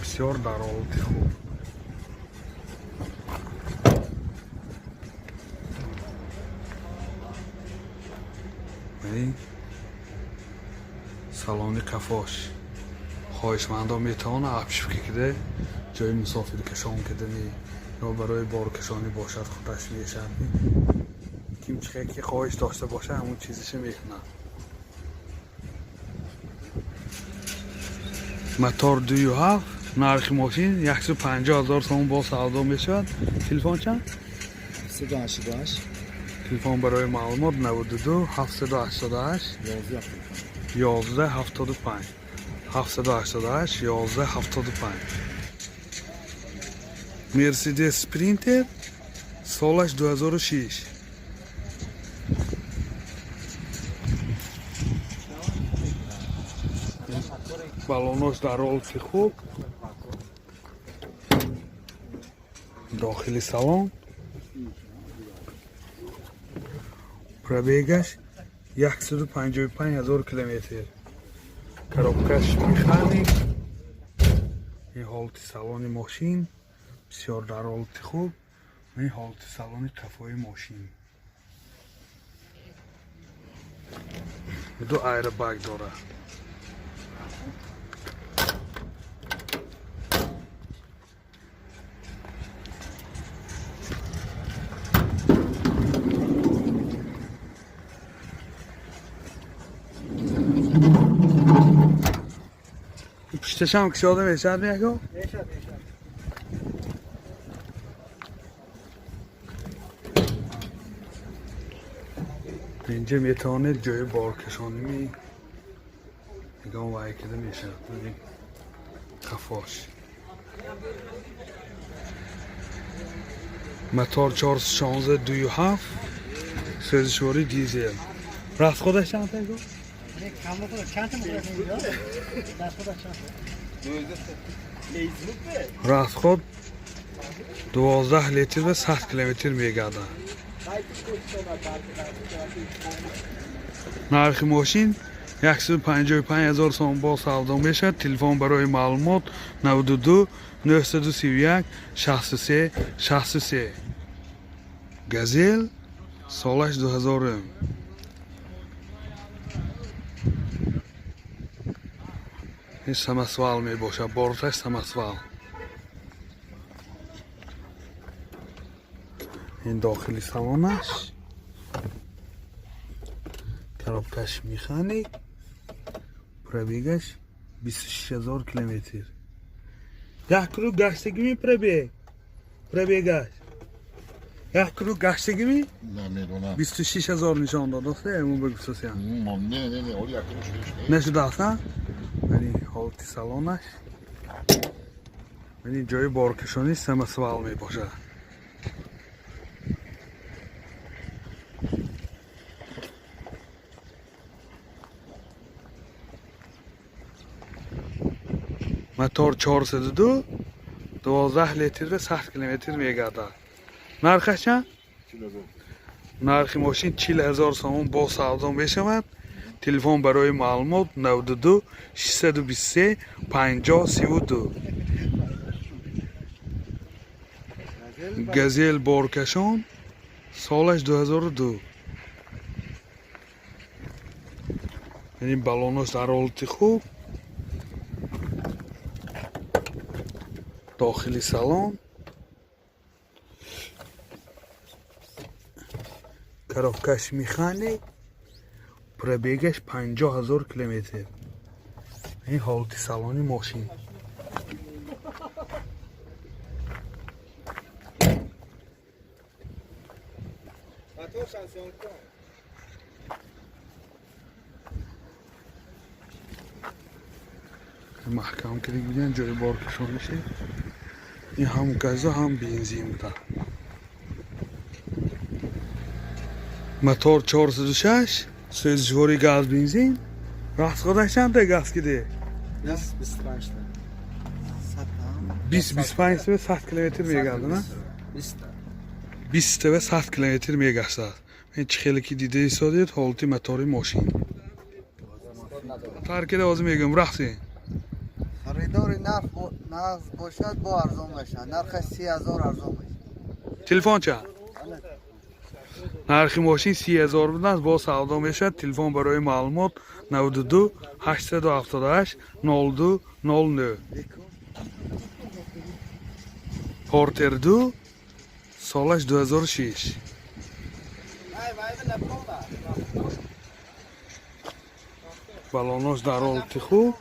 бисёр дар ҳолати хуб. Ин салони қафош. Хоҳишмандон метавонад обшивка кида ҷои мусофиркашон кардани ё барои боркашонӣ бошад, худаш мешавад. Ким чихе ки хоҳиш дошта бошад, ҳамон чизиша мекунад. Мотор 2,7, нархи мошин 150 ҳазор сомон бо савдо мешавад. Телефон чанд? 388. Телефон барои маълумот 92 788 11 11 75 788 11 75. Мерседес Спринтер, солаш 2006. Баллонош дар ҳолати хуб. Дохили салон. Пробегаш 155 ҳазор километр. Коробкаш механик. Ин ҳолати салони мошин бисёр дар ҳолати хуб. Ин ҳолати салони қафои мошин. Ду айрбаг дорад. Пушташам кушода мешавад, меяко? Мешавад, мешавад. Инҷа метавонед ҷои боркашонӣ ми ягон вай кида мешавад. Бибин, қафош. Мотор 416 2,7, сӯзишворӣ дизел. Расходаш чанд таго? Кам бихӯрад, чанд та мехӯрад инҷо? Расходаш чанд? Расход 12 литр ва 100 километр мегардад. Нархи мошин 155 ҳазор сомон бо савдо мешавад. Телефон барои маълумот 92 931 63 63. Газел, солаш 2000. Ин самосвал мебошад, борташ самосвал. Ин дохили салонаш. Коробкаш механик. Пробегаш 26 ҳазор километр. Як круг гаштагими пробег? Пробегаш. Як круг гаштагими? Намедонам. 26 ҳазор нишон дод, дост, эмун бигусасиям. Не, не, не, оли якум шудиш. Нашудааст, а? Яъне ҳолати салонаш. Яъне ҷои боркашонӣ самосвал мебошад. Мотор 402, 12 литр ва 100 километр мегардад. Нархаш чанд? Нархи мошин 40 ҳазор сомон бо савдо мешавад. Телефон барои маълумот 92 623 50 32. Газел боркашон, солаш 2002. Яъне баллонош дар ҳолати хуб. Дохили салон. Коробкаш механик. Пробегаш 50 ҳазор километр. Ин ҳолати салони мошин. Мотор шансион кун. Маҳкам кардик бидиан ҷои боркашонише. Ин ҳам газу ҳам бензин буда. Мотор 406, сӯзишвори газ, бензин. Расходаш чанда газ киде? 25 та. 20 25 ва 100 километр мегарда, на? 20 та. 20 ва 100 километр мегаштад. Ин чӣ хеле ки дида истодед, ҳолати мотори мошин. Таркида ҳозир мегӯям, рақсен. Харидори нарх нағз бошад, бо арзон мешавад. Нархаш 30 000 арзон мешавад. Телефон чанд? Нархи мошин 30 000 будааст, бо савдо мешавад. Телефон барои маълумот 92 878 02 09. Портер 2, солаш 2006. Балонош дар ҳолати хуб.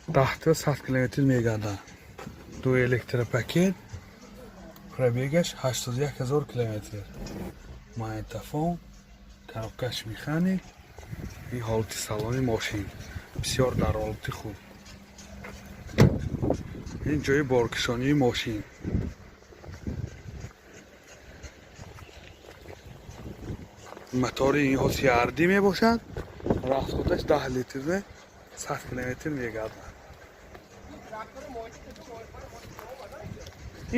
10 та 100 километр мегардад. Ду электропакет, пробегаш 81 ҳазор километр. Магнитофон, коробкаш механик. Ин ҳолати салони мошин бисёр дар ҳолати хуб. Ин ҷои боркашонии мошин. Мотори инҳо CRDI мебошад. Расходаш 10 литрда 100 километр мегардад.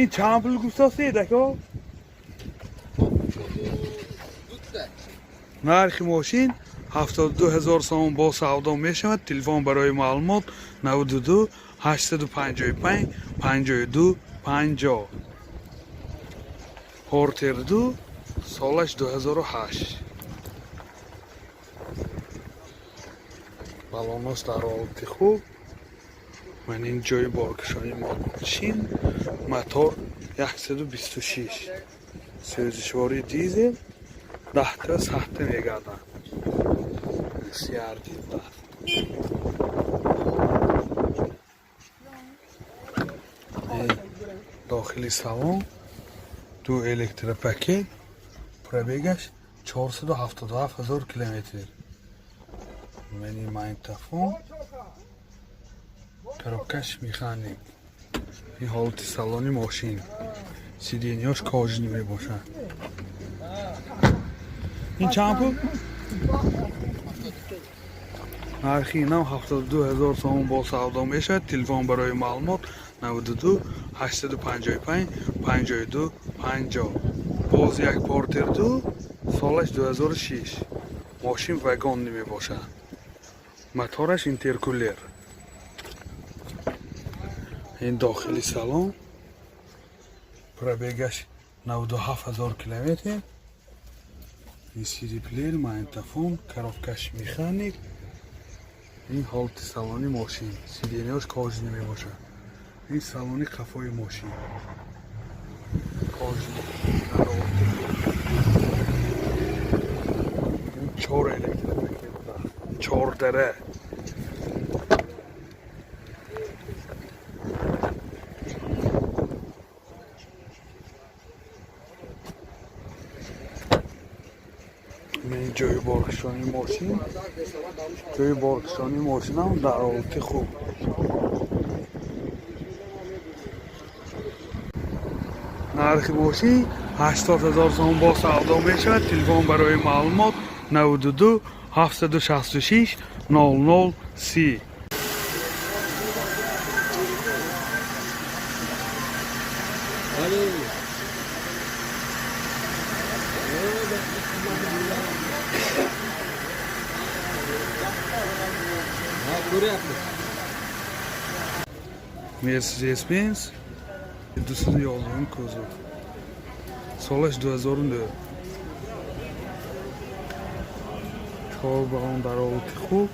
Ин чанд пул гуфтастед, ако? Нархи мошин 72 ҳазор сомон, бо савдо мешавад. Телефон барои маълумот 92 855 52 50. Портер 2, солаш 2008. Балонош дар ҳолати хуб. Ман ин ҷои боркашонии мошин. Мотор 126, сӯзишвории дизел, 10 та 100 та мегардад. CRDI даҳ. Дохили салон, ду электропакет, пробегаш 477 ҳазор километр. Мани магнитофон, коробкаш механик. Ин ҳолати салони мошин. Сиденьяш кожаный мебошад. Ин чанд пул? Нархи инам 72 ҳазор сомон, бо савдо мешавад. Телефон барои маълумот 92 855 52 50. Боз як Портер 2, солаш 2006. Мошин вагонный мебошад. Мотораш интеркулер. Ин дохили салон, пробегаш 97 ҳазор километр. Ин CD плеер, магнитофон, коробкаш механик. Ин ҳолати салони мошин. Сиденьяш кожаный мебошад. Ин салони қафои мошин. Кожаный. Дар ҳолати хуб. Ин чор электропакет буда. Чор дара. Ин ҷои боркашонии мошин. Ҷои боркашонии мошинам дар ҳолати хуб. Нархи мошин 80 ҳазор сомон, бо савдо мешавад. Телефон барои маълумот 92 766 00 30. Алло. Ha, ko'ryapmiz. Mercedes Benz 211 кузов, солаш 2009. Чор балон дар ҳолати хуб.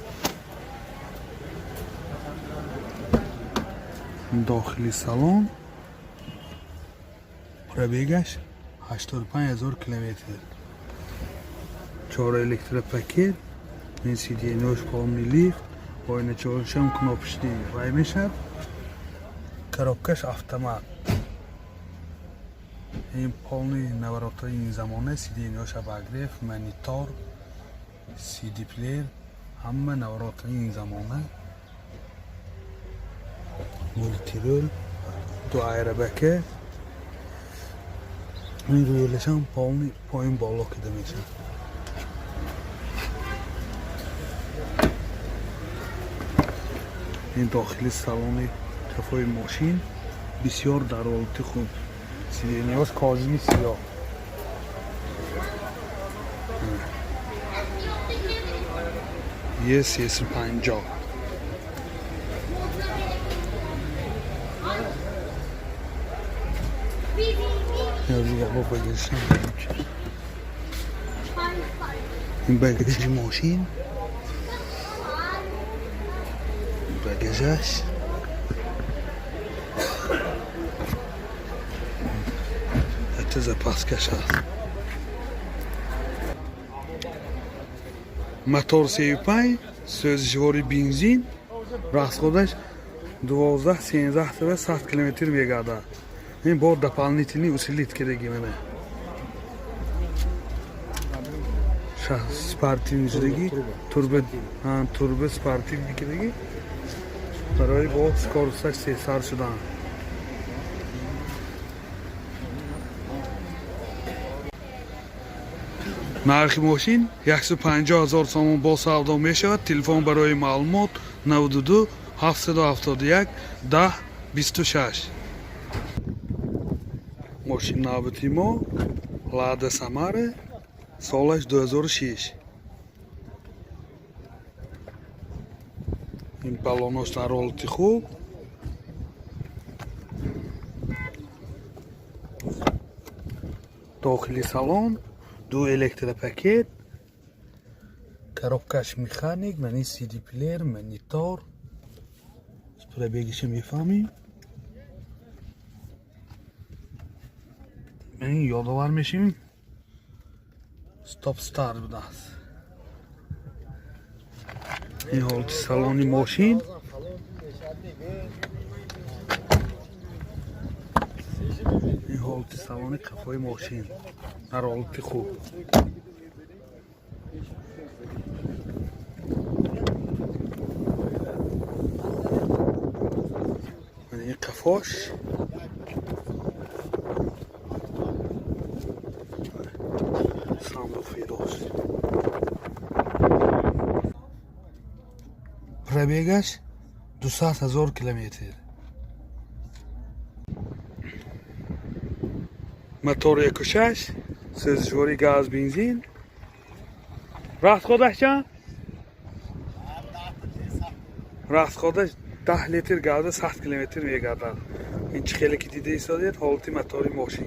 Дохили салон, пробегаш 85 ҳазор километр. Чор электропакет, ин сиденьош полный лифт, оиначаҳошам кнопочный вай мешавад. Коробкаш автомат. Ин полный наворотҳои ин замона, сиденьош обогрев, монитор. CD плеер, ҳама навротаи замона, мультирул, ду айрабака. Ин рӯелашам полный поин боло кида мешавад. Ин дохили салони кафои мошин бисёр дар ҳолати хуб. Сиденья ш кожаный сиёҳ. Е 350. Бо багажшам, ин багажи мошин, багажаш ҳатто запаска ш ҳаст. Мотор 35, сӯзишвори бензин, расход аш 12, 13 ва 100 километр мегардад. Ин бо дополнительный усилить кидаги, мана, спортивный шудаги, турбо, турбо спортивный кидаги барои бо скорость аш сесар шудан. Нархи мошин 150 000 сомон, бо савдо мешавад. Телефон барои маълумот 92 771 10 26. Мошин навбати мо Лада Самара, солаш 2006. Ин балонош дар ҳолати хуб. Дохили салон ду электропакет, коробка ш механик, мани CD плеер, монитор. Пробег иша мефаҳмем. Ин ёдовар мешавем, стоп старт будааст. Ин ҳолати салони мошин. Ин ҳолати салони қафои мошин дар ҳолати хуб. Ин қафош. Сандуфи дошт. Пробег аш 200 000 километр. Мотор 1,6, сӯзишворӣ газ, бензин. Расход аш чанд? Расход аш 10 литр газа 100 километр мегардад. Ин чӣ хеле ки дида истодед, ҳолати мотори мошин.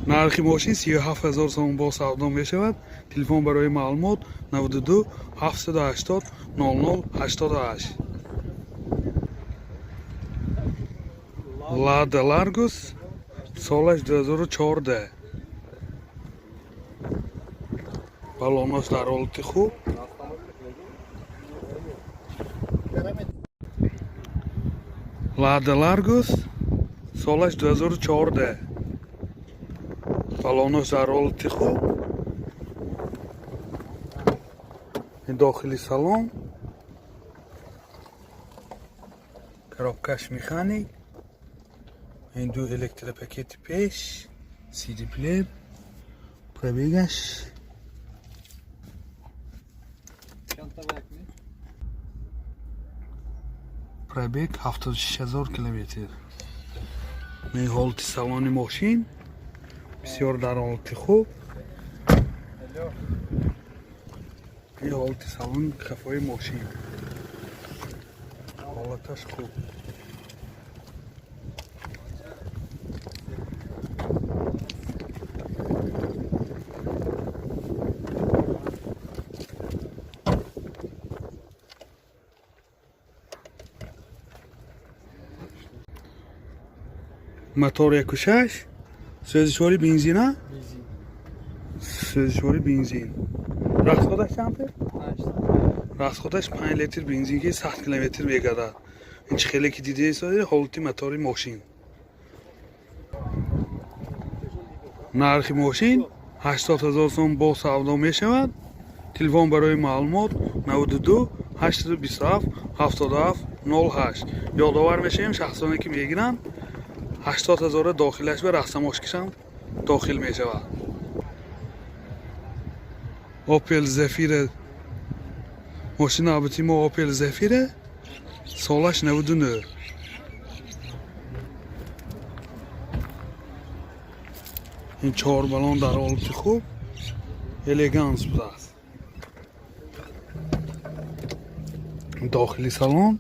Нархи мошин 37 000 сомон, бо савдо мешавад. Телефон барои маълумот 92 780 00 88. Лада Ларгус, солаш 2014. Балонош дар ҳолати хуб. Лада Ларгус, солаш 2014. Балонош дар ҳолати хуб. Ин дохили салон. Коробка ш механик. Ин ду электропакети пеш, CD плеер, пробег аш Чанд вак ми? Пробег 76 000 километр. Ин ҳолати салони мошин бисёр дар ҳолати хуб. Ин ҳолати салони қафои мошин. Ҳолаташ хуб. Мотор 1,6, сӯзишвори бензина. Бензин. Сӯзишвори бензин. Расход аш чанд? 5. Расход аш 5 литр бензин ки 100 километр мегардад. Ин чӣ хеле ки дида истодед, ҳолати мотори мошин. Нархи мошин 80 ҳазор сом бо савдо мешавад. Телефон барои маълумот 92 827 77 08. Ёдовар мешавем, шахсоне ки мегиранд, 80 ҳазора дохилаш ба растамошкишам дохил мешавад. Опел Зефира, мошини навбати мо Опел Зефира, солаш 99. Ин чор балон дар ҳолати хуб, элеганс будааст. Дохили салон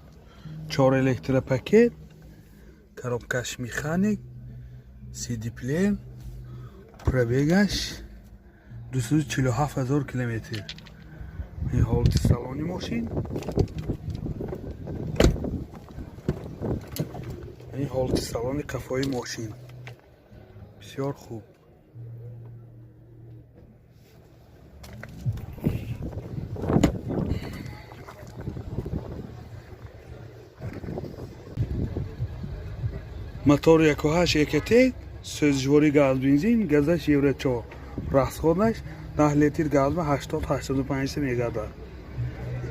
чор электропакет, коробкаш механик, CD плеер, пробегаш 247 ҳазор километр. Ин ҳолати салони мошин, ин ҳолати салони қафои мошин бисёр хуб. Мотор 1.8 Ecotec, сӯзишворӣ газ бензин, газаш евро 4, расходаш 10 литр газ ба 80-85 мегардад.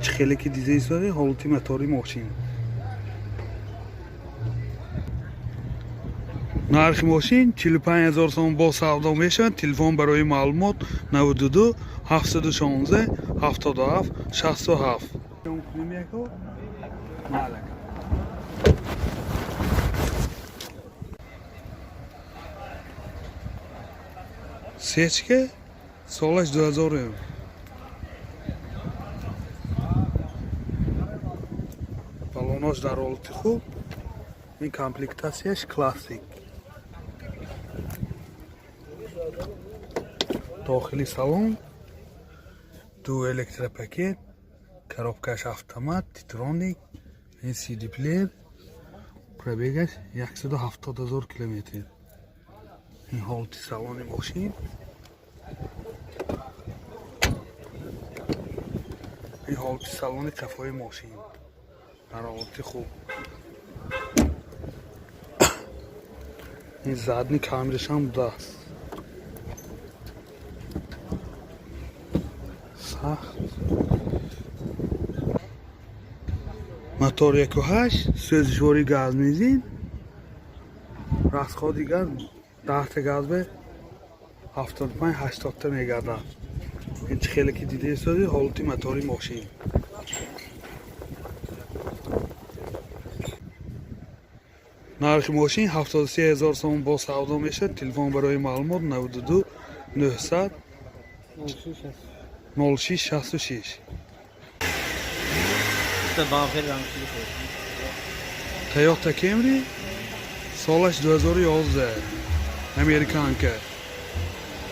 Чӣ хеле ки дида истода, ҳолати мотори мошин. Нархи мошин 45 ҳазор сом бо савдо мешавад. Телефон барои маълумот 92 716 77 67. Малак. Сечка, солаш 2000. Балонош дар ҳолати хуб. Ин комплектатсияш классик. Дохили салон ду электропакет, коробкаш автомат, титроник, ин CD плеер, пробегаш 170 ҳазор километр. Ин ҳолати салони мошин. Ин ҳолати салони қафои мошин дар ҳолати хуб. Ин задни камерашам будааст. Сахт. Мотор 1.8, сӯзишворӣ газ бензин, расходи газ 10 та газ ба 75-80 та мегардад. Ин чӣ хеле ки дида истоди, ҳолати мотори мошин. Нархи мошин 73 ҳазор сом бо савдо мешавад. Телефон барои маълумот 92 900 06 66. Toyota Camry, солаш 2011, американка.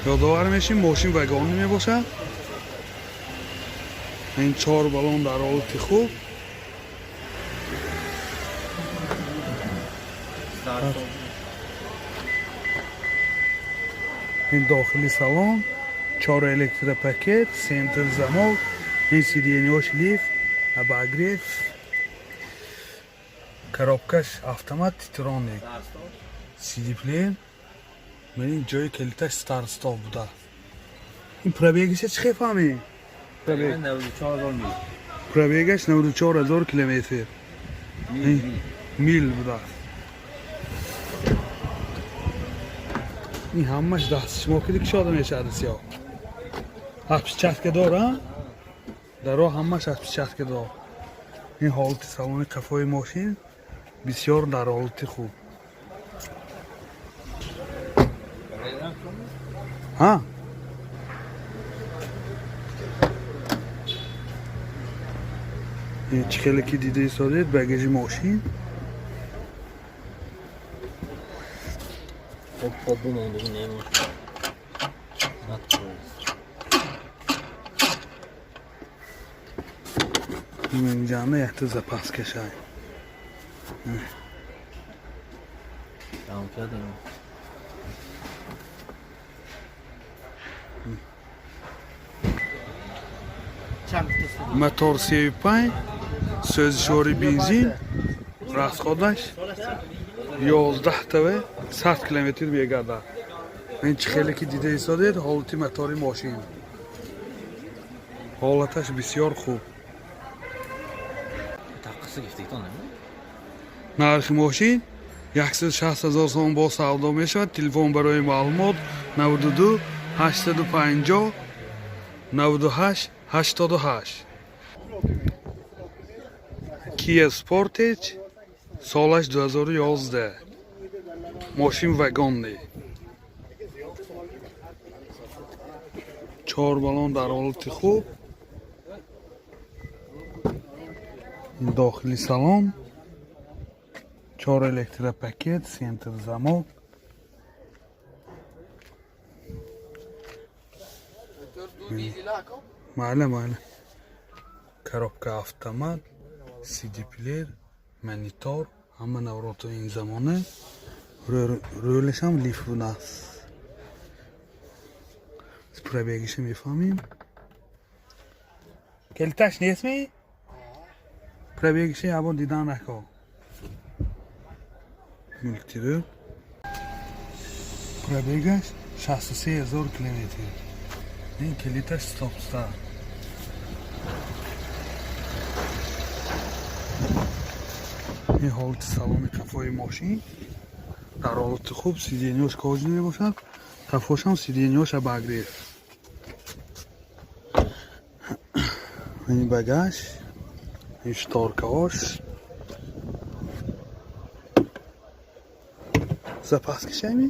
Ёдовар мешим, мошин вагонӣ мебошад. Ин чор балон дар ҳолати хуб. Ин дохили салон чор электропакет, центр замок, ин сиденьош лифт, обогрев, коробкаш автомат, титроник, CD плеер. Ин ҷои калиташ старт стоп буда. Ин пробегиша чӣ хел фаҳмӣ? Пробегаш 94 ҳазор километр мил будааст. Ин ҳамаш дасти шумо киди кушода мешавад сиёҳ. Отпечатка дора? Даро ҳамаш отпечатка дор. Ин ҳолати салони қафои мошин бисёр дар ҳолати хуб. Ҳа? Ин чӣ хеле ки дида истодед, багажи мошин. Инҷана якта запаска шай. Мотор 35, сӯзишвори бензин, расходаш 11 таве 100 километр мегардад. Ин чӣ хеле ки дида истодед, ҳолати мотори мошин. Ҳолаташ бисёр хуб. Нархи мошин 160 000 сомон бо савдо мешавад. Телефон барои маълумот 92 850 98 88. Kia Sportage солаш 2011. Мошин вагонный. Чор балон дар ҳолати хуб. Дохили салон чор электропакет, центр замок. Майла, майла. Коробка автомат, CD плеер, монитор, ҳама наврото ин замона. Рӯлашам лифт будааст. Пробегиша мефаҳмем. Келташ нестми? Пробегиша ябо дидан нако. Мультирӯ. Пробегаш 63 000 километр. Ин килиташ стоп-старт. Ин ҳолати салони қафои мошин дар ҳолати хуб, сиденьёш кожаный мебошад, қафошам сиденьёш обогрев. Ин багаж, ин шторкаош. Запаскашами?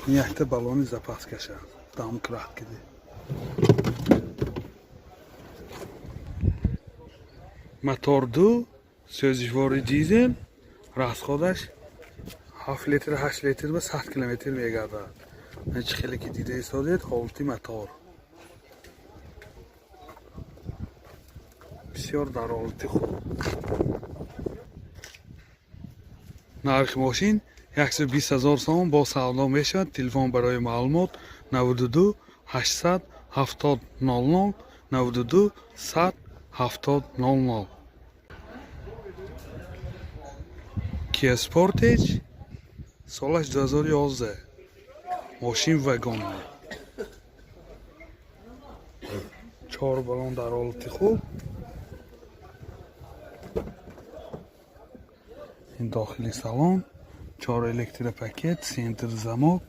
Ин якта баллони запаскаша. Домкрат киди. Мотор ду, сӯзишвори дизел, расходаш 7 литр, 8 литр ба 100 километр мегардад. Ин чӣ хеле ки дида истодед, ҳолати мотор. Бисёр дар ҳолати хуб. Нархи мошин 120 000 сомон бо савдо мешавад. Телефон барои маълумот 92 800 70 00 92 100 70 00. Kia Sportage солаш 2011. Мошин вагонный. Чор балон дар ҳолати хуб. Ин дохили салон, чор электропакет, центр замок,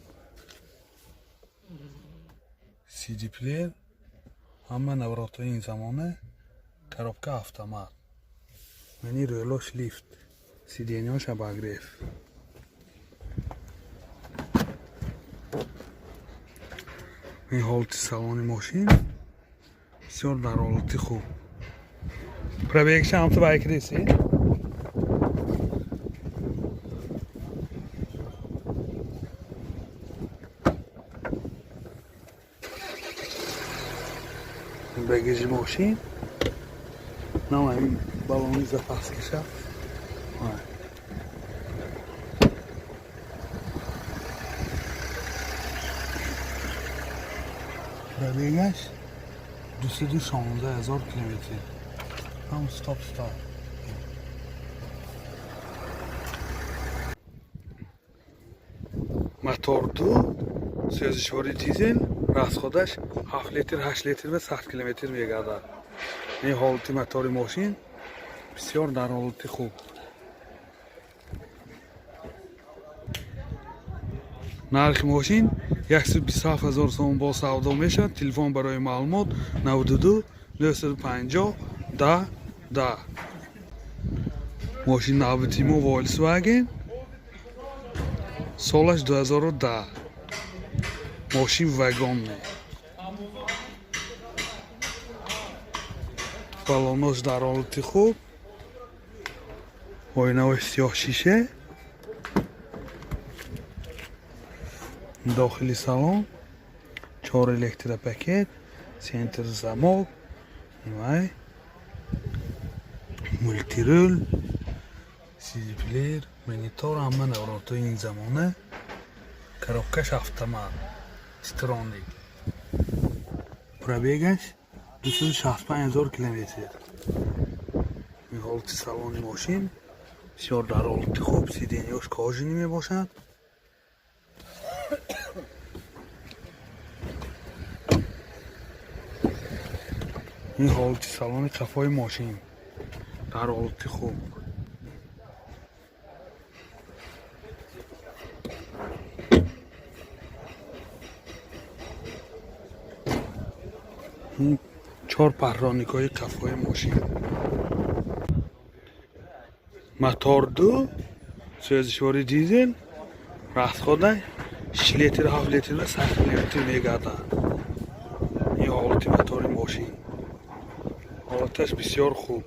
CD плеер, ҳама навротои ин замона, коробка автомат. Мани рӯлош лифт, сиденьёш обогрев. Ин ҳолати салони мошин бисёр дар ҳолати хуб. Пробегша ҳам ту байкриси? Багажи мошин. Нам ҳамин баллони запаскаша. Пробегаш 216 000 километр. Ҳам стоп старт. Мотор ду, сӯзишвори дизел, расходаш 7 литр, 8 литр ба 100 километр мегардад. Ин ҳолати мотори мошин бисёр дар ҳолати хуб. Нархи мошин 127 000 сомон бо савдо мешавад. Телефон барои маълумот 92 950 10 10. Мошин навбати мо Volkswagen солаш 2010. Мошин вагонный. Балонош дар ҳолати хуб. Оинаҳои сиёҳ шиша. Дохили салон чор электропакет, центр замок, вай мультирул, CD плеер, монитор, ҳама навротои ин замона, коробкаш автомат, Типтроник. Пробегаш 265 000 километр. Ин ҳолати салони мошин бисёр дар ҳолати хуб, сиденьёш кожаный мебошад. Ин ҳолати салони қафои мошин дар ҳолати хуб. Чор парроникҳои қафои мошин. Мотор ду, сӯзишвори дизел, расхода 6 литр, 7 литр ва 100 километр мегардад. Ин ҳолати мотори мошин. Ҳолаташ бисёр хуб.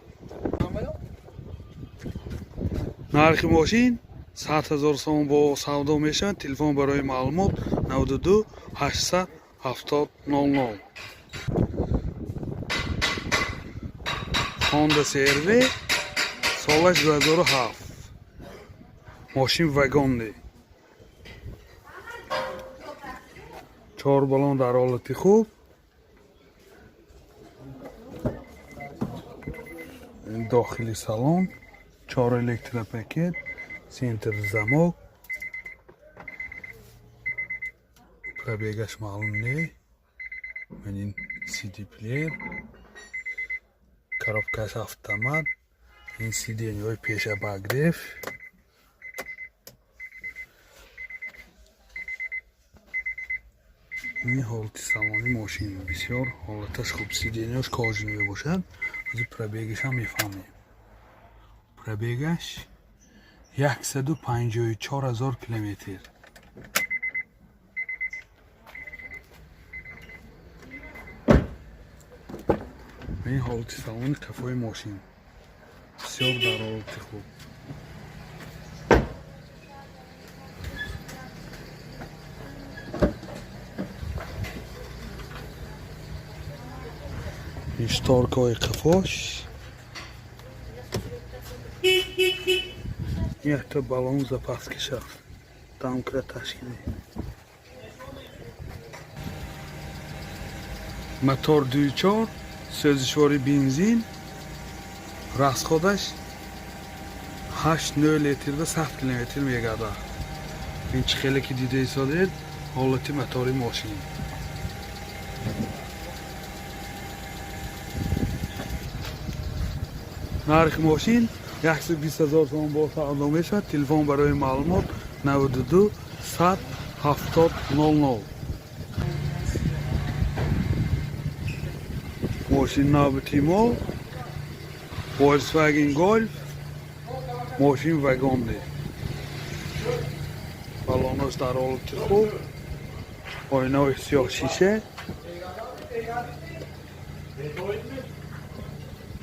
Нархи мошин 100 000 сомон бо савдо мешавад. Телефон барои маълумот 92 800 70 00. Honda CR-V, солаш 2007. Мошин вагонный. Чор балон дар ҳолати хуб. Дохили салон чор электропакет, центр замок. Пробегаш маълум не. Ман ин CD плеер. Коробкаш автомат. Ин сиденьҳои пеша обогрев. Ин ҳолати салони мошин бисёр ҳолаташ хуб. Сиденьҳош кожаный мебошад. Ҳозир пробегашам мефаҳмем. Пробегаш 154 000 километр. Ин ҳолати салони қафои мошин бисёр дар ҳолати хуб. Ин шторкаҳои қафош. Якта балон запаскиш аст. Дамкра ташкилӣ. Мотор 2.4, сӯзишвори бензин, расходаш 8-9 литр ва 100 километр мегардад. Ин чӣ хеле ки дида истодед, ҳолати мотори мошин. Нархи мошин 120 000 сомон бо савдо мешавад. Телефон барои маълумот 92 100 70 00. Мошин навбати мо Volkswagen Golf, мошин вагонный. Балонош дар ҳолати хуб, оинаҳои сиёҳ шиша,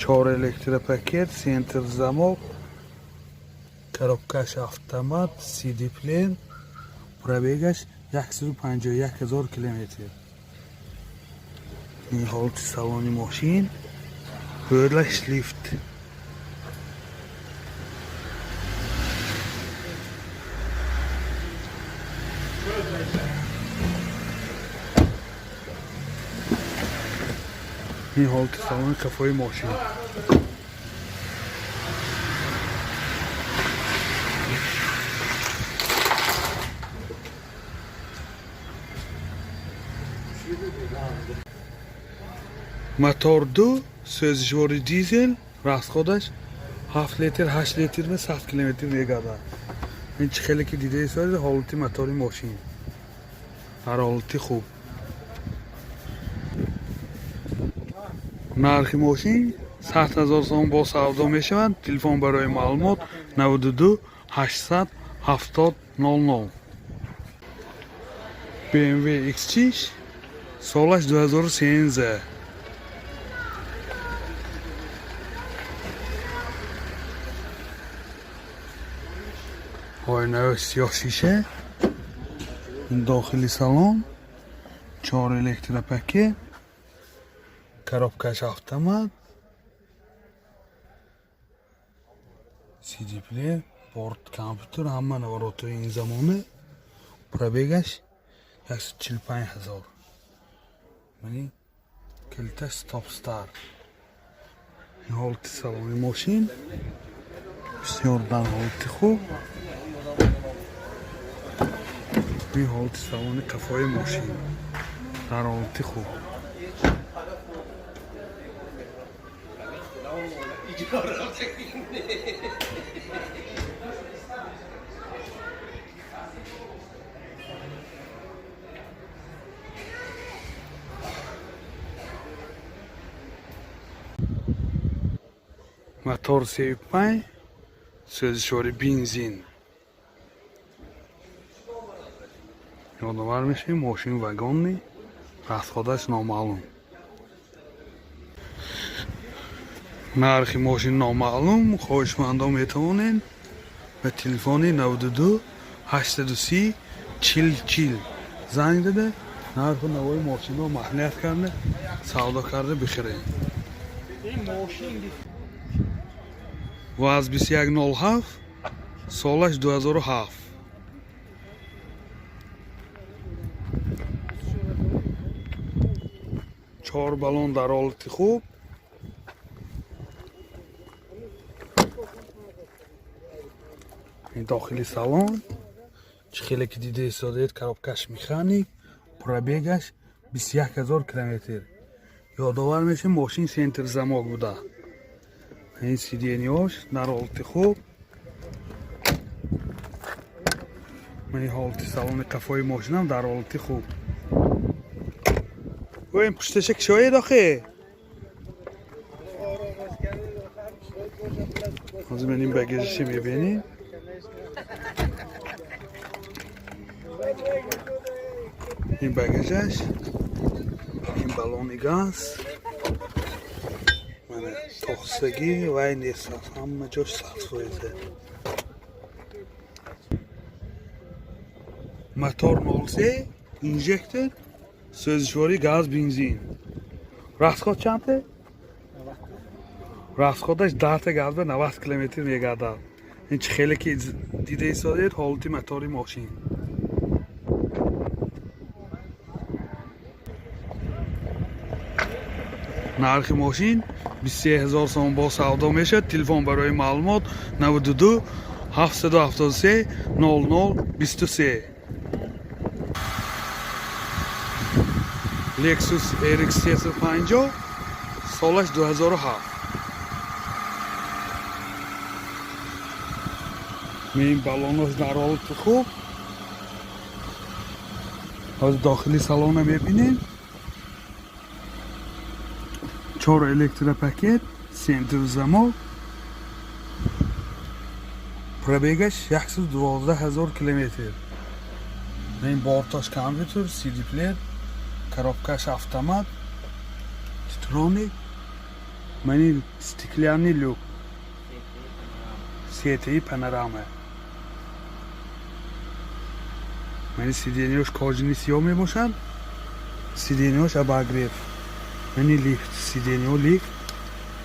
чор электропакет, центр замок, коробкаш автомат, CD плеер, пробегаш 151 000 километр. Ин ҳолати салони мошин, бӯрлаш лифт. Ин ҳолати салони қафои мошин. Мотор ду, сӯзишвори дизел, расходаш 7 литр, 8 литр ва 100 километр мегардад. Ин чӣ хеле ки дида истодед, ҳолати мотори мошин дар ҳолати хуб. Нархи мошин 100 000 сомон бо савдо мешавад. Телефон барои маълумот 92 800 70 00. BMW X6, солаш 2013. Оинаҳои сиёҳ шиша. Дохили салон чор электропакет, коробкаш автомат, CD плеер, борт компютер, ҳама наворотҳои ин замона. Пробегаш 145 000. Мани калиташ стоп старт. Ин ҳолати салони мошин бисёр дар ҳолати хуб. Ин ҳолати салони қафои мошин дар ҳолати хуб. Мотор 35, сӯзишвори бензин. Ёдовар мешавем, мошин вагонный, расходаш номаълум. Нархи мошин номаълум. Хоҳишмандон метавонед ба телефони 92 830 40 40 занг зада, нарху навои мошинро маслиҳат карда, савдо карда бихаред. ВАЗ 2107, солаш 2007. Чор баллон дар ҳолати хуб. Ин дохили салон чӣ хеле ки дида истодаед, коробкаш механик, пробегаш 21 000 километр. Ёдовар мешавем, мошин центр замок буда. Ин сиденьеош дар ҳолати хуб. Ин ҳолати салони қафои мошинам дар ҳолати хуб. Ин пушташа кишоед охе. Ҳозир мен ин багажиша мебинем. Ин багажаш, ин баллони газ, мана тохсагӣ вай нест, ҳама ҷош 100%. Мотор 03, инжектор, сӯзишворӣ газ, бензин. Расход чанте? Расходаш 10 та газ ба 90 километр мегардад. Ин чӣ хеле ки дида истодаед, ҳолати мотори мошин. Нархи мошин 23 000 сомон, бо савдо мешавад. Телефон барои маълумот 92 773 00 23. Lexus RX 350, солаш 2007. Ин баллонош дар ҳолати хуб. Ҳозир дохили салона мебинем. Чор электропакет, центр замок, пробегаш 112 000 километр. Ин борташ компютер, CD плеер, коробкаш автомат, Типтроник, мани стеклянный люк, CTI панорама. Мани сиденьеош кожаный сиёҳ мебошад, сиденьеош обогрев, мани лифт, сиденьео лифт,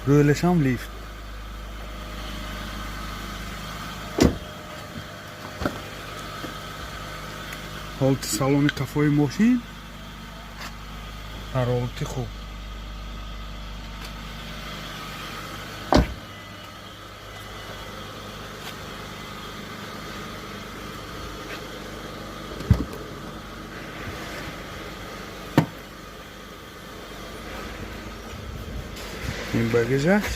рӯлашам лифт. Ҳолати салони қафои мошин дар ҳолати хуб. Ин багажаш.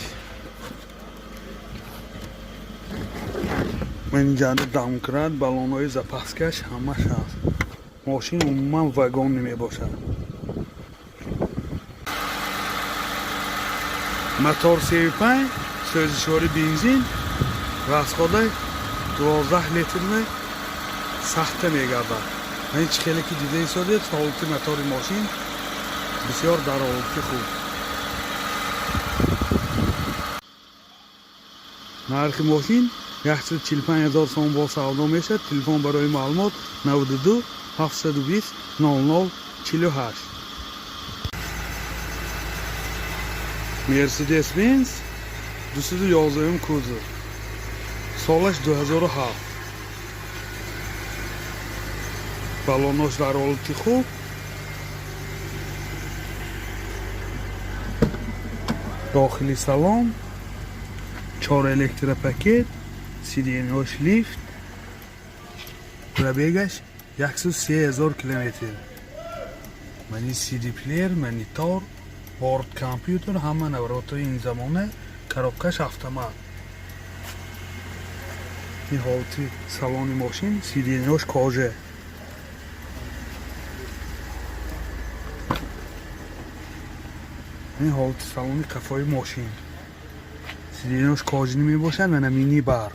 Ман инҷа домкрат, баллонҳои запаскаш ҳамаш ҳаст. Мошин умуман вагон мебошад. Мотор 35, сӯзишвори бензин, расхода 12 литрни сахта мегардад. Ин чӣ хеле ки дида истодед, ҳолати мотори мошин бисёр дар ҳолати хуб. Нархи мошин 145 ҳазор сомон, бо савдо мешавад. Телефон барои маълумот 92 720 00 48. Мерседес Бенз 211 кузов, солаш 2007, баллонош дар ҳолати хуб. Дохили салон чор электропакет, сиденьеош лифт, пробегаш 103 ҳазор километр. Мани CD плеер, монитор, борт компютер, ҳама наворотҳои ин замона, Коробкаш автомат. Ин ҳолати салони мошин, сиденьош кожа. Ин ҳолати салони қафои мошин. Сиденьош кожаный мебошад, мана мини бар.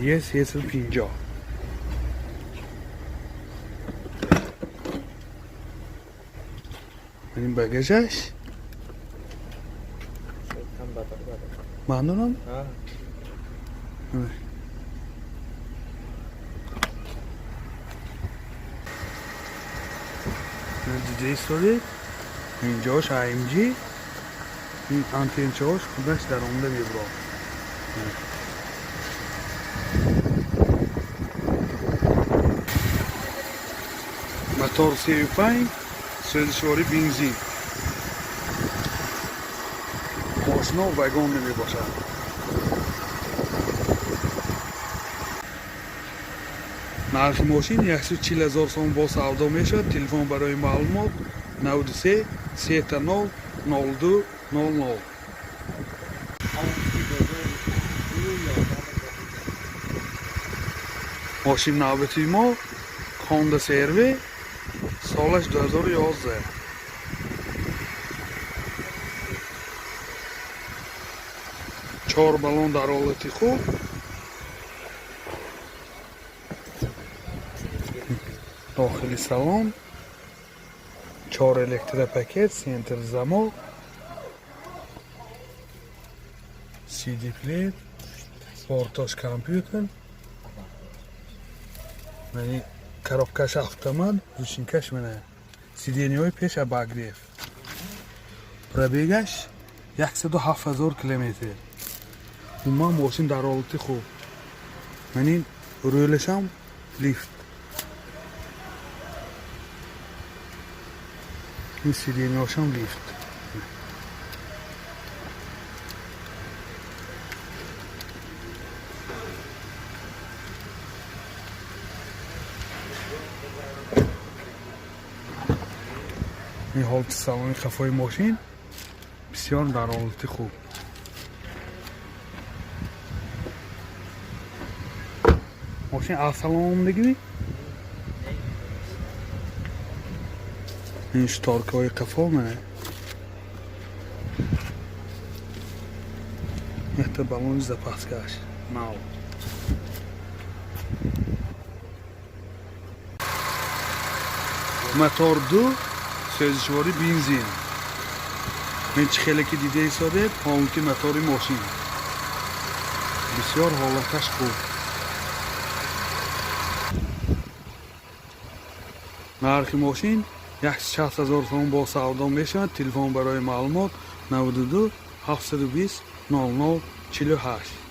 Е 350. Ин багажаш. Мамнунам. Дида истодед, инҷош AMG, ин антенчаош худаш даромада мебурад. Мотор 35, сӯзишворӣ бензин. Мошино вагон намебошад. Нархи мошин 140 000 сом бо савдо мешавад. Телефон барои маълумот 93 30 02 00. Мошин навбати мо Honda CR-V, солаш 2011. Чор баллон дар ҳолати хуб. Дохили салон чор электропакет, центр замок, CD плеер, бортош компютер, яъни коробкаш автомат, ручникаш мана, сиденьяҳои пеш обогрев. Пробегаш 107 000 километр. Умуман мошин дар ҳолати хуб. Яъни рулашам лифт. Ин сиденьяшам лифт. Ин ҳолати салони қафои мошин бисёр дар ҳолати хуб. Мошин аз салон омадагӣ? Ин шторкаҳои қафо мана. Якта баллони запаскаш нав. Мотор 2, сӯзишворӣ бензин. Ин чӣ хеле ки дида истодед, ҳолати мотори мошин. Бисёр ҳолаташ хуб. Нархи мошин 160 000 сом бо савдо мешавад. Телефон барои маълумот 92 720 00 48.